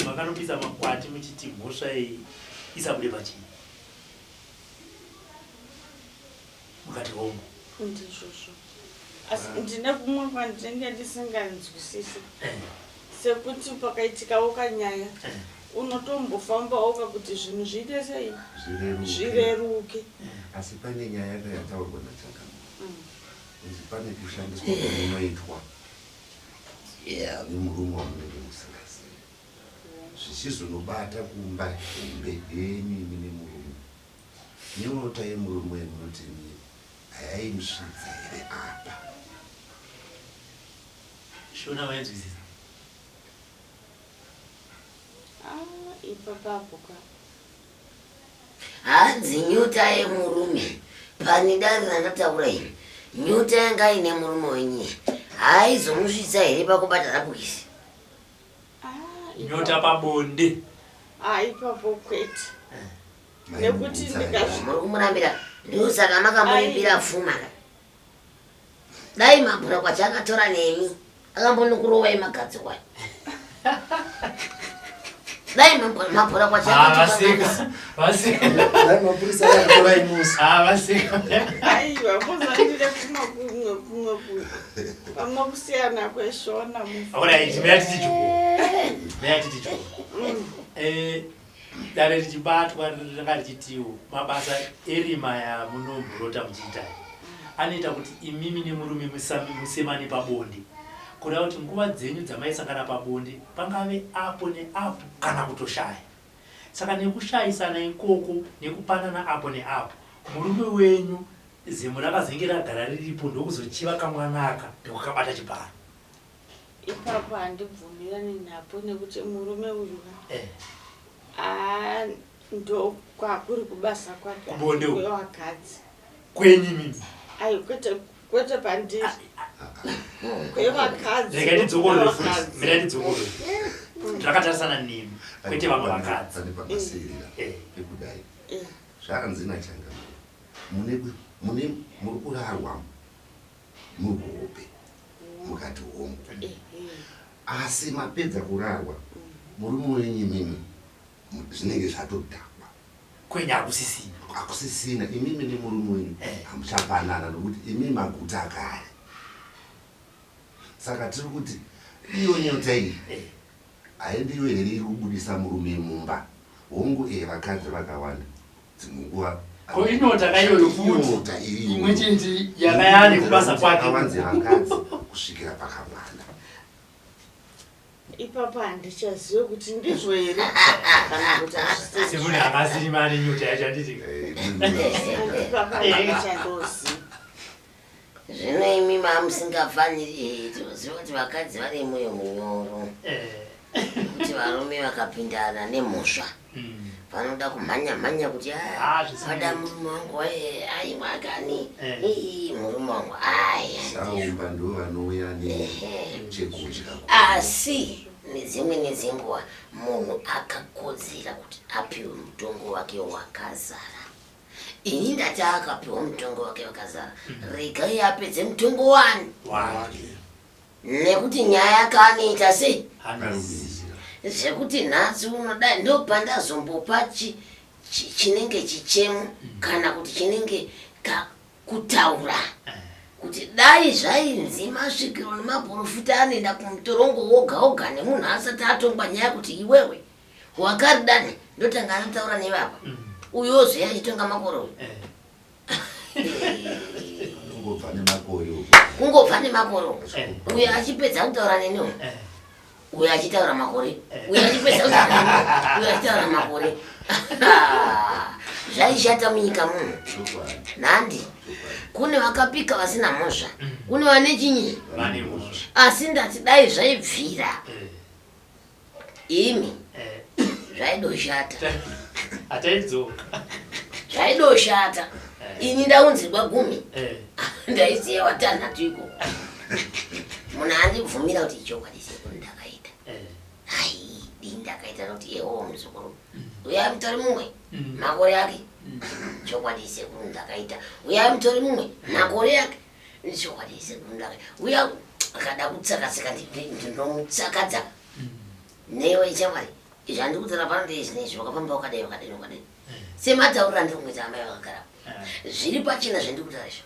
makanobisa makwati muchiti mhosva iyi isabude pachena. Mukati hongu. Ndizvozvo. Asi ndine kumwe kwandinenge ndisinganzwisisi. Eh. Sekuti pakaitikawo kanyaya unotombofambawo kakuti zvinhu zviite sei? Zvireruke. Zvireruke. Asi pane nyaya yanga yataurwa naChangamire. Kunzi pane kushandiswa kwamunoitwa nemurume wamunenge musingazivi. Zvichizonobata kumba hombe yenyu imi nemurume. Nyota yemurume munoti imi hayaimusvidza here apa? Shona vainzwisisa. Ah, ipapapo ka. Hanzi nyota yemurume pane dare randataura ini. Nyota yanga ine murume wenyu haizomusvitsa here pakubata rabhokisi? Ah, Nyota pabonde. Ah, ipapo kwete. Nekuti ndikazvi Muri kumurambira ndosaka makamuripira pfuma ka. Dai mabhura kwacho akatora nemi akambonokurovai magadzikwa. Dai mabhura kwacho akatora. Vaseka. Dai mapurisa akatora imusi. Ah, vaseka. Aiwa, muzandire kumwe kumwe kumwe kumwe. Pamwe kusiyana kweshona mufu. Alright, meya titi chikuru. Meya titi chikuru. Dare richibatwa ranga richitiwo mabasa erima yamunomborota muchiita anoita kuti imimi nemurume musemane pabonde. Kureva kuti nguva dzenyu dzamaisangana pabonde pangave apo neapo kana kutoshaya. Saka nekushayisana ikoko nekupanana apo neapo, murume wenyu zemo rakazenge ragara riripo ndokuzochiva kamwana aka ndokukabata chibharo. Ipapo handibvumirani napo nekuti murume uyu ka ndokwakuri kubasa kwake Kubonde uku. kwevakadzi. Kwenyu imimi? Ayo, kwete, kwete pandiri. Kwevakadzi. Regai ndidzokorore futi. Kwevakadzi. Mirai ndidzokorore. Zvakatarisana nemi, kwete vamwe vakadzi. Pane pamasirira pekudai. Zvanzi nachangamire, mune mune muri kurarwa muri kuhope mukati hongu. Asi mapedza kurarwa murume wenyu imimi zvinenge zvatodhakwa. Kwenyu hakusisina. Hakusisina imimi nemurume wenyu hamuchapanana nokuti imi maguta kare. Saka tiri kuti iyo nyota iyi haindiyo here iri kubudisa murume mumba? Hongu eh vakadzi vakawanda dzimwe nguva Ko inyota ka iyoyo futi. Inyota iriyo. Imwe chete yakayane kubasa kwake. Awanze vakadzi kusvikira pakawanda. Ipapa handichazive kuti ndizvo here kana kuti hazvisizvo. Semunhu akasiri mane nyota yacho handiti. Ipapa handichandoziva. Zvino imi mamusingafaniri, tinoziva kuti vakadzi vane moyo munyoro. Kuti varume vakapindana nemhosva vanoda kumhanya mhanya kuti Ah, zvisinei. pada murume wangu aiwa kani Eh. Ii, murume wangu aya Saumba ndo vanouya nechekudya. Asi nedzimwe nedzinguva munhu akakodzera kuti apiwe mutongo wake wakazara. Ini ndati akapiwa mutongo wake wakazara, regai apedze mutongo wani Wake. Nekuti nyaya kaanoita sei Anoziva. Zvekuti nhasi unoda ndopandazombopa chinenge chichemo kana kuti chinenge kutaura kuti dai zvainzi masvikiro nemaprofita anoenda kumutorongo woga woga nemunhu asati atongwa nyaya kuti iwewe wakaridani, ndotanga anotaura nevapa uyo ozoya achitonga makore uyu. Kungobva nemakore uko. Kungobva nemakore uko. Uyo achipedza kutaura neni uyu, uyo achitaura makore, uyo achipedza kutaura neni uyu, uyo achitaura makore. Zvaishata munyika muno. Chokwadi. Nhandi kune vakapika vasina mhosva, kune vane chinyi, Vane mhosva. asi ndati dai zvaibvira imi zvaidoshata. Hataidzoka. Zvaidoshata. Ini ndaunzirwa 10, ndaisiya watanhatu iko. Munhu andibvumira kuti chokwadi sekuru ndakaita. Ai, dii ndakaita nokuti ewo muzukuru uyai mutore mumwe makore ake. Chokwadi sekuru ndakaita. Uyai mutore mumwe makore ake. Chokwadi sekuru ndakaita. Uya akada kutsakatsika ndinomutsakadza. Newe chamwari, izvi handiri kutaura pano ndezvinezvi, wakafamba wakadai wakadai wakadai. Sematauriro andiri kungoita amai vakagara. Zviri pachena zvandiri kutaura izvi.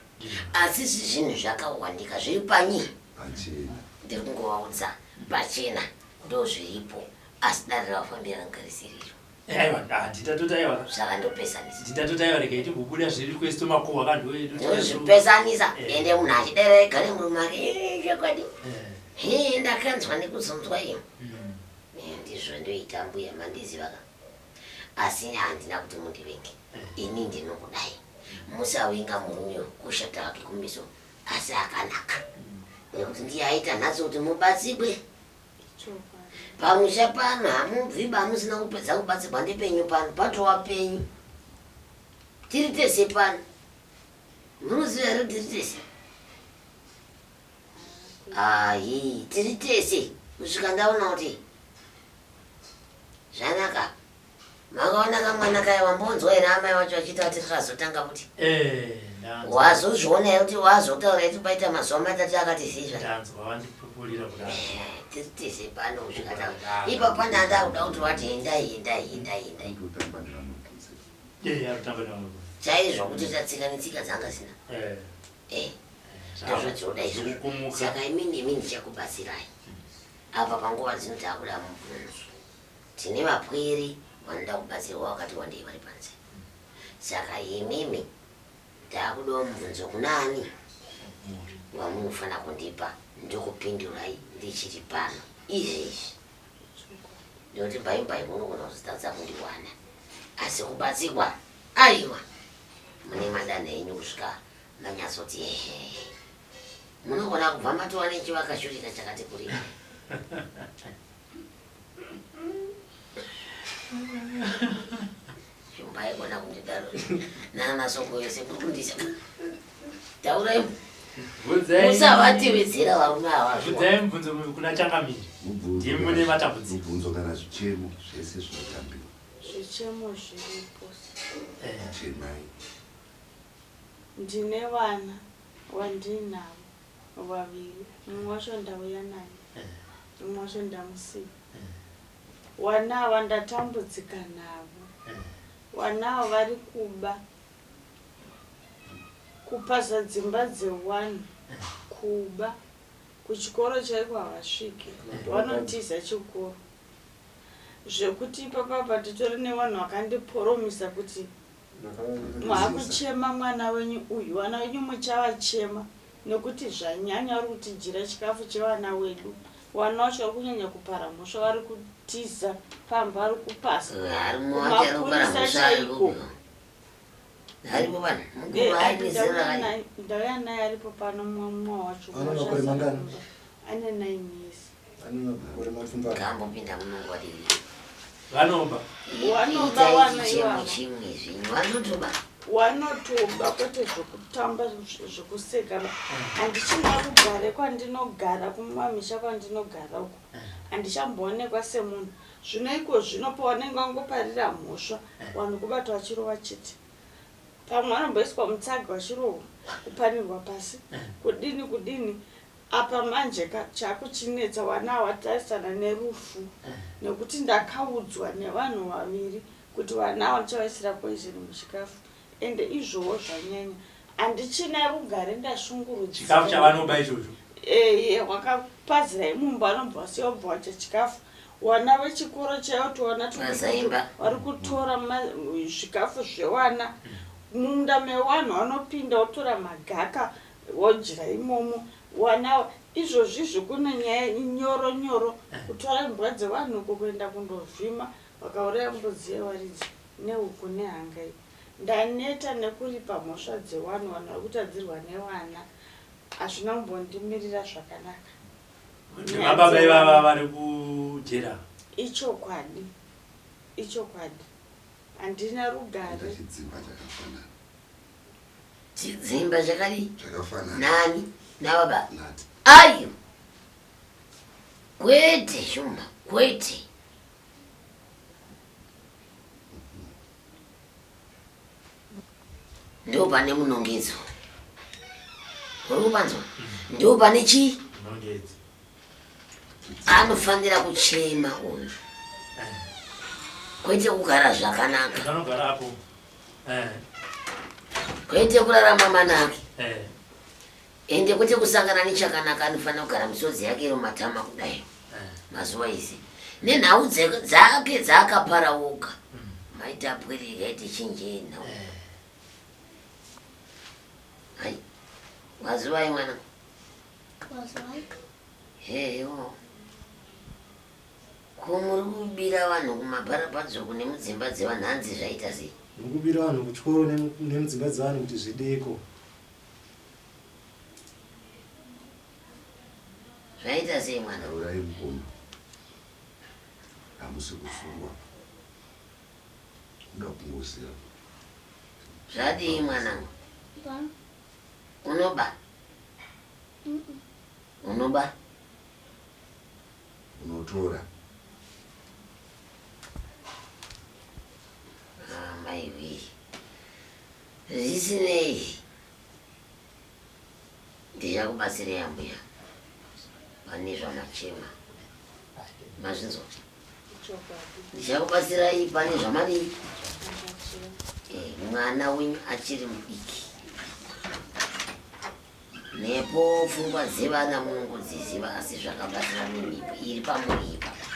Asi zvinhu zvakawandika zviri panyi. Pachena. Ndiri kungovaudza pachena ndozviripo, asi dare ravafambira ranga risiriro. Aiwa, handitatoti aiwa. Saka ndopesanisa. Nditatoti aiwa, regai timbobuda zviri kwese tomakuhwa kanhu edu. Ndozvipesanisa. Ende munhu achidera ega nemurume wake, chokwadi. He, ndakanzwa nekuzonzwa iyo. Ndizvo ndoita mbuya, mandiziva ka. Asi handina kuti mundivenge. Ini ndinokudai. Musavinga murume kushata hake kumeso, asi akanaka. Nekuti ndiye aita nhasi kuti mubatsirwe. Pamusha pano hamubvi ba musina kupedza kubatsirwa ndepenyu pano, patova penyu. Tiri tese pano. Munoziva here kuti tiri tese? Ayi, tiri tese kusvika ndaona kuti zvanaka. Makaona kamwana kaya wambonzwa here amai vacho vachiita kuti zvazotanga futi? Ndanzwa. Wazozviona here kuti wazotaura here kuti paita mazuva matatu akati zizva? Ndanzwa vandipupurira kudaro. Tiri tese pano kusvika taura. Ipapo ndanga kuda kuti wati endai, endai, endai, endai. Kutotamba nevamwe kunze. Arikutamba nevamwe kunze. Chaizvo kuti tatsika netsika dzanga sina. Ndozvadzinoda izvozvo. Zvokukumuka. Saka imini imi ndichakubatsirai. Apa panguva dzino takuda mubvunzo. Tine vapwere vanoda kubatsirwa vakati wandei vari panze. Saka imimi takudawo mubvunzo kunani wamunofanira kundipa ndokupindurai ndichiri pano izvezvi. Ndinoti mbai mbai munogona kuzotadza kundiwana, asi kubatsirwa aiwa mune madanho enyu kusvika manyatsoti ehe. Munogona kubva matova nechivakashurika chakati kuri. Shumba aikona kundidaro nana soko yese kuri kundisa. Taurai. Musavatevedzera varume ava. Bvunzai mubvunzo kuna changamire. Mubvunzo Ndimi mune matambudziko. Mubvunzo kana zvichemo zvese zvinotambiwa. Zvichemo zviripo. Chemai. Ndine vana wandinavo vaviri, mumwe wacho ndauya naye, mumwe wacho ndamusiya. Vana ava ndatambudzika navo. Vana ava vari kuba, kupaza dzimba dzevanhu, kuba. Kuchikoro chaiko havasviki, vanotiza chikoro. Zvekuti ipapa nditori nevanhu vakandiporomisa kuti maakuchema mwana wenyu uyu, vana venyu muchavachema nekuti zvanyanya, vari kutidyira chikafu chevana wedu. Vana vacho vari kunyanya kupara mhosva, vari kutiza pamba, vari kupasa. Kumapurisa chaiko. Aripo vanhu mukuru aine zera rakadii? Ndauya naye aripo pano, mumwe wacho. Ane makore mangani? Ane 9 years. Ane makore mapfumbamwe. Kambopinda munongwariri. Vanoba. Wanoba wana Itai chichemo ivavo. chimwe zvenyu. Vanotoba. Wanotoba kwete zvekutamba zvekuseka ba. Handichina rugare kwandinogara kumamisha kwandinogara uko. Handichamboonekwa semunhu. Zvino iko zvino pawanenge wangoparira mhosva vanhu kubata vachirova chete. Pamwe vanomboiswa mutsaga vachirohwa, kupanirwa pasi, kudini kudini. Apa manje ka chakuchinetsa vana ava vatarisana nerufu nekuti ndakaudzwa nevanhu vaviri kuti vana ava ndichavaisira poison muchikafu ende izvowo zvanyanya. Handichina rugare ndashungurudzika. Chikafu chavanoba ichocho. Eye wakapazirai mumba vanobva vasiya vobva vadya chikafu. Wana vechikoro chaivo tiwana Vazaimba. vari kutora zvikafu zvevana mumunda mevanhu vanopinda votora magaka vodyira imomo. Wana izvozvizvi kune nyaya nyoro nyoro kutora imbwa dzevanhu uko kuenda kundovhima vakauraya mbudzi yevaridzi nehuku nehanga iyi. Ndaneta nekuripa mhosva dzevanhu, vanhu vari kutadzirwa nevana. Hazvina kumbondimirira zvakanaka. Vababa ivava vari kujera. Ichokwadi. Ichokwadi. Handina rugare. Chidzimba chakafanana. Chidzimba chakadii? Chakafanana. Nani? Nababa. Nati. Ayo. Kwete Shumba, kwete. Ndipo pane munongedzo. Uri kupanzwa? Ndipo pane chii? Munongedzo. Anofanira kuchema uyu. Kwete kugara zvakanaka. Anogara apo. Kwete kurarama manake. Ende kwete kusangana nechakanaka, anofanira kugara misodzi yake iri mumatama kudai. Mazuva ese. Nenhau dzake dzaakapara oga. Maita apwere kaite chinje nhau. Hai. Wazivai mwana? Wazivai. Heyo. Ko muri kubira vanhu kumabharabhadzoko nemudzimba dzevanhu hanzi zvaita sei? Muri kubira vanhu kuchikoro nemudzimba dzevanhu kuti zvideko. Zvaita sei mwana? Taurai mukoma. Hamusi kusungwa. Kuda kungoziva. Zvadii mwanangu? Ba. Unoba? Unoba? Unotora. Ah, maiwe. Zvisinei. Ndichakubatsirei ambuya. Pane zvamachema. Mazvinzwa? Ndichakubatsirai pane zvamadii? Mwana wenyu achiri mudiki. Nepo pfungwa dzevana munongodziziva asi zvakabatsira nemhipo iri pamuri ipapa.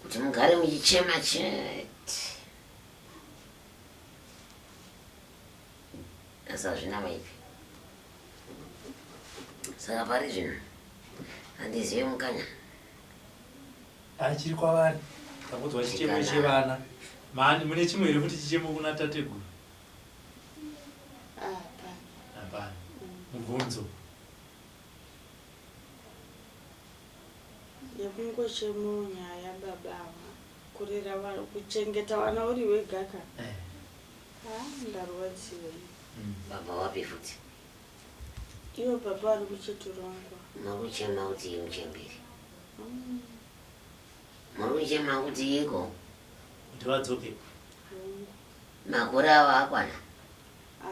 Kuti mugare muchichema chete. Asi hazvina maipi. Saka pari zvino handizive mukanya. Achiri kwavari. Takudzwa chichemo chevana. Mani mune chimwe here futi chichemo kuna tateguru? Hapana. Hapana. Mubvunzo. Yekungochemawo nyaya baba ava. Kurera vana, kuchengeta vana uri wega ka. Ah, ndarwadziwa. Baba wapi futi? Ivo baba vari kuchiturongwa. Muri kuchema kuti muchembere. Muri kuchema kuti iko? Kuti vadzoke. Makore avo akwana.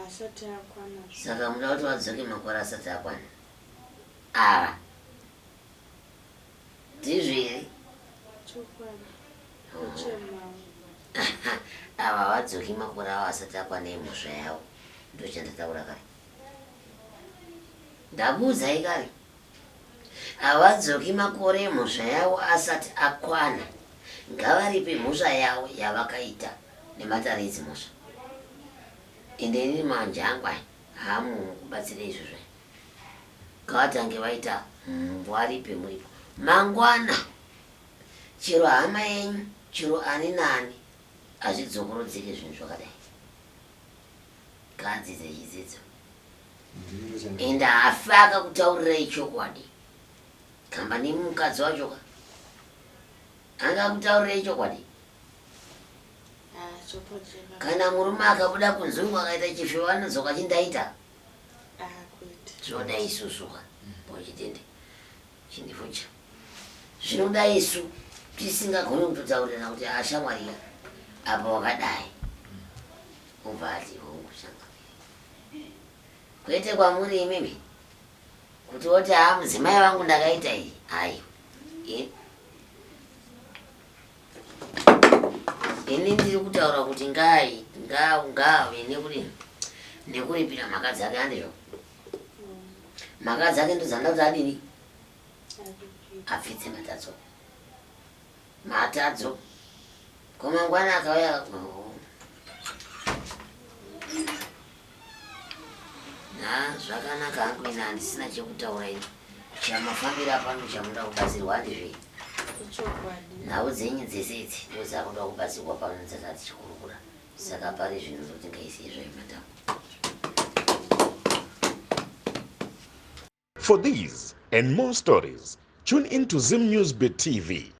Asati akwana. Saka muda kuti vadzoke makore asati akwana. Ava. Ndizvo here? Chokwadi. Kuchemawo. Ava vadzoki makore avo asati akwana emhosva yavo. Ndochandataura kare. Ndakuudzai kare. Havadzoki makore emhosva yavo asati akwana. Ngavaripe mhosva yavo yavakaita nematare edzimhosva. Ende inini manje angu aya haamukubatsire izvozvo. Ngavatange vaita varipe muripo. Mangwana chero hama yenyu chero ani naani hazvidzokorodzeke zvinhu zvakadai. Ngadzidze chidzidzo. Ende haafi akakutaurirai chokwadi. Kamba nemukadzi wacho ka. Angakutaurirai chokwadi. Kana murume akabuda kunze uko akaita chifewo anodzoka achindaita. Zvinoda isusu ka. Pochitende. Chindifucha. Zvinoda isu tisingagoni kutotaurirana kuti ashamwari apa wakadai. Obva ati hongu shamwari. Kwete kwamuri imimi kuti woti haa mudzimai vangu ndakaita iyi ayo. Ini ndiri kutaura kuti ngai ngave nekudini nekuripira mhaka dzake handizvo? Mhaka dzake ndodzanda kuti adini apfidze matadzo matadzo ko mangwana akauya ha zvakanaka hangu ini handisina chekutaura ini chamafambira pano chamuda kubatsirwa handizvei nhau dzenyu dzese idzi ndodzakuda kubatsirwa pano dzatati chikurukura saka pari zvino toti ngaisiye zvayo madhamu For these and more stories, tune in to Zim News Bit TV.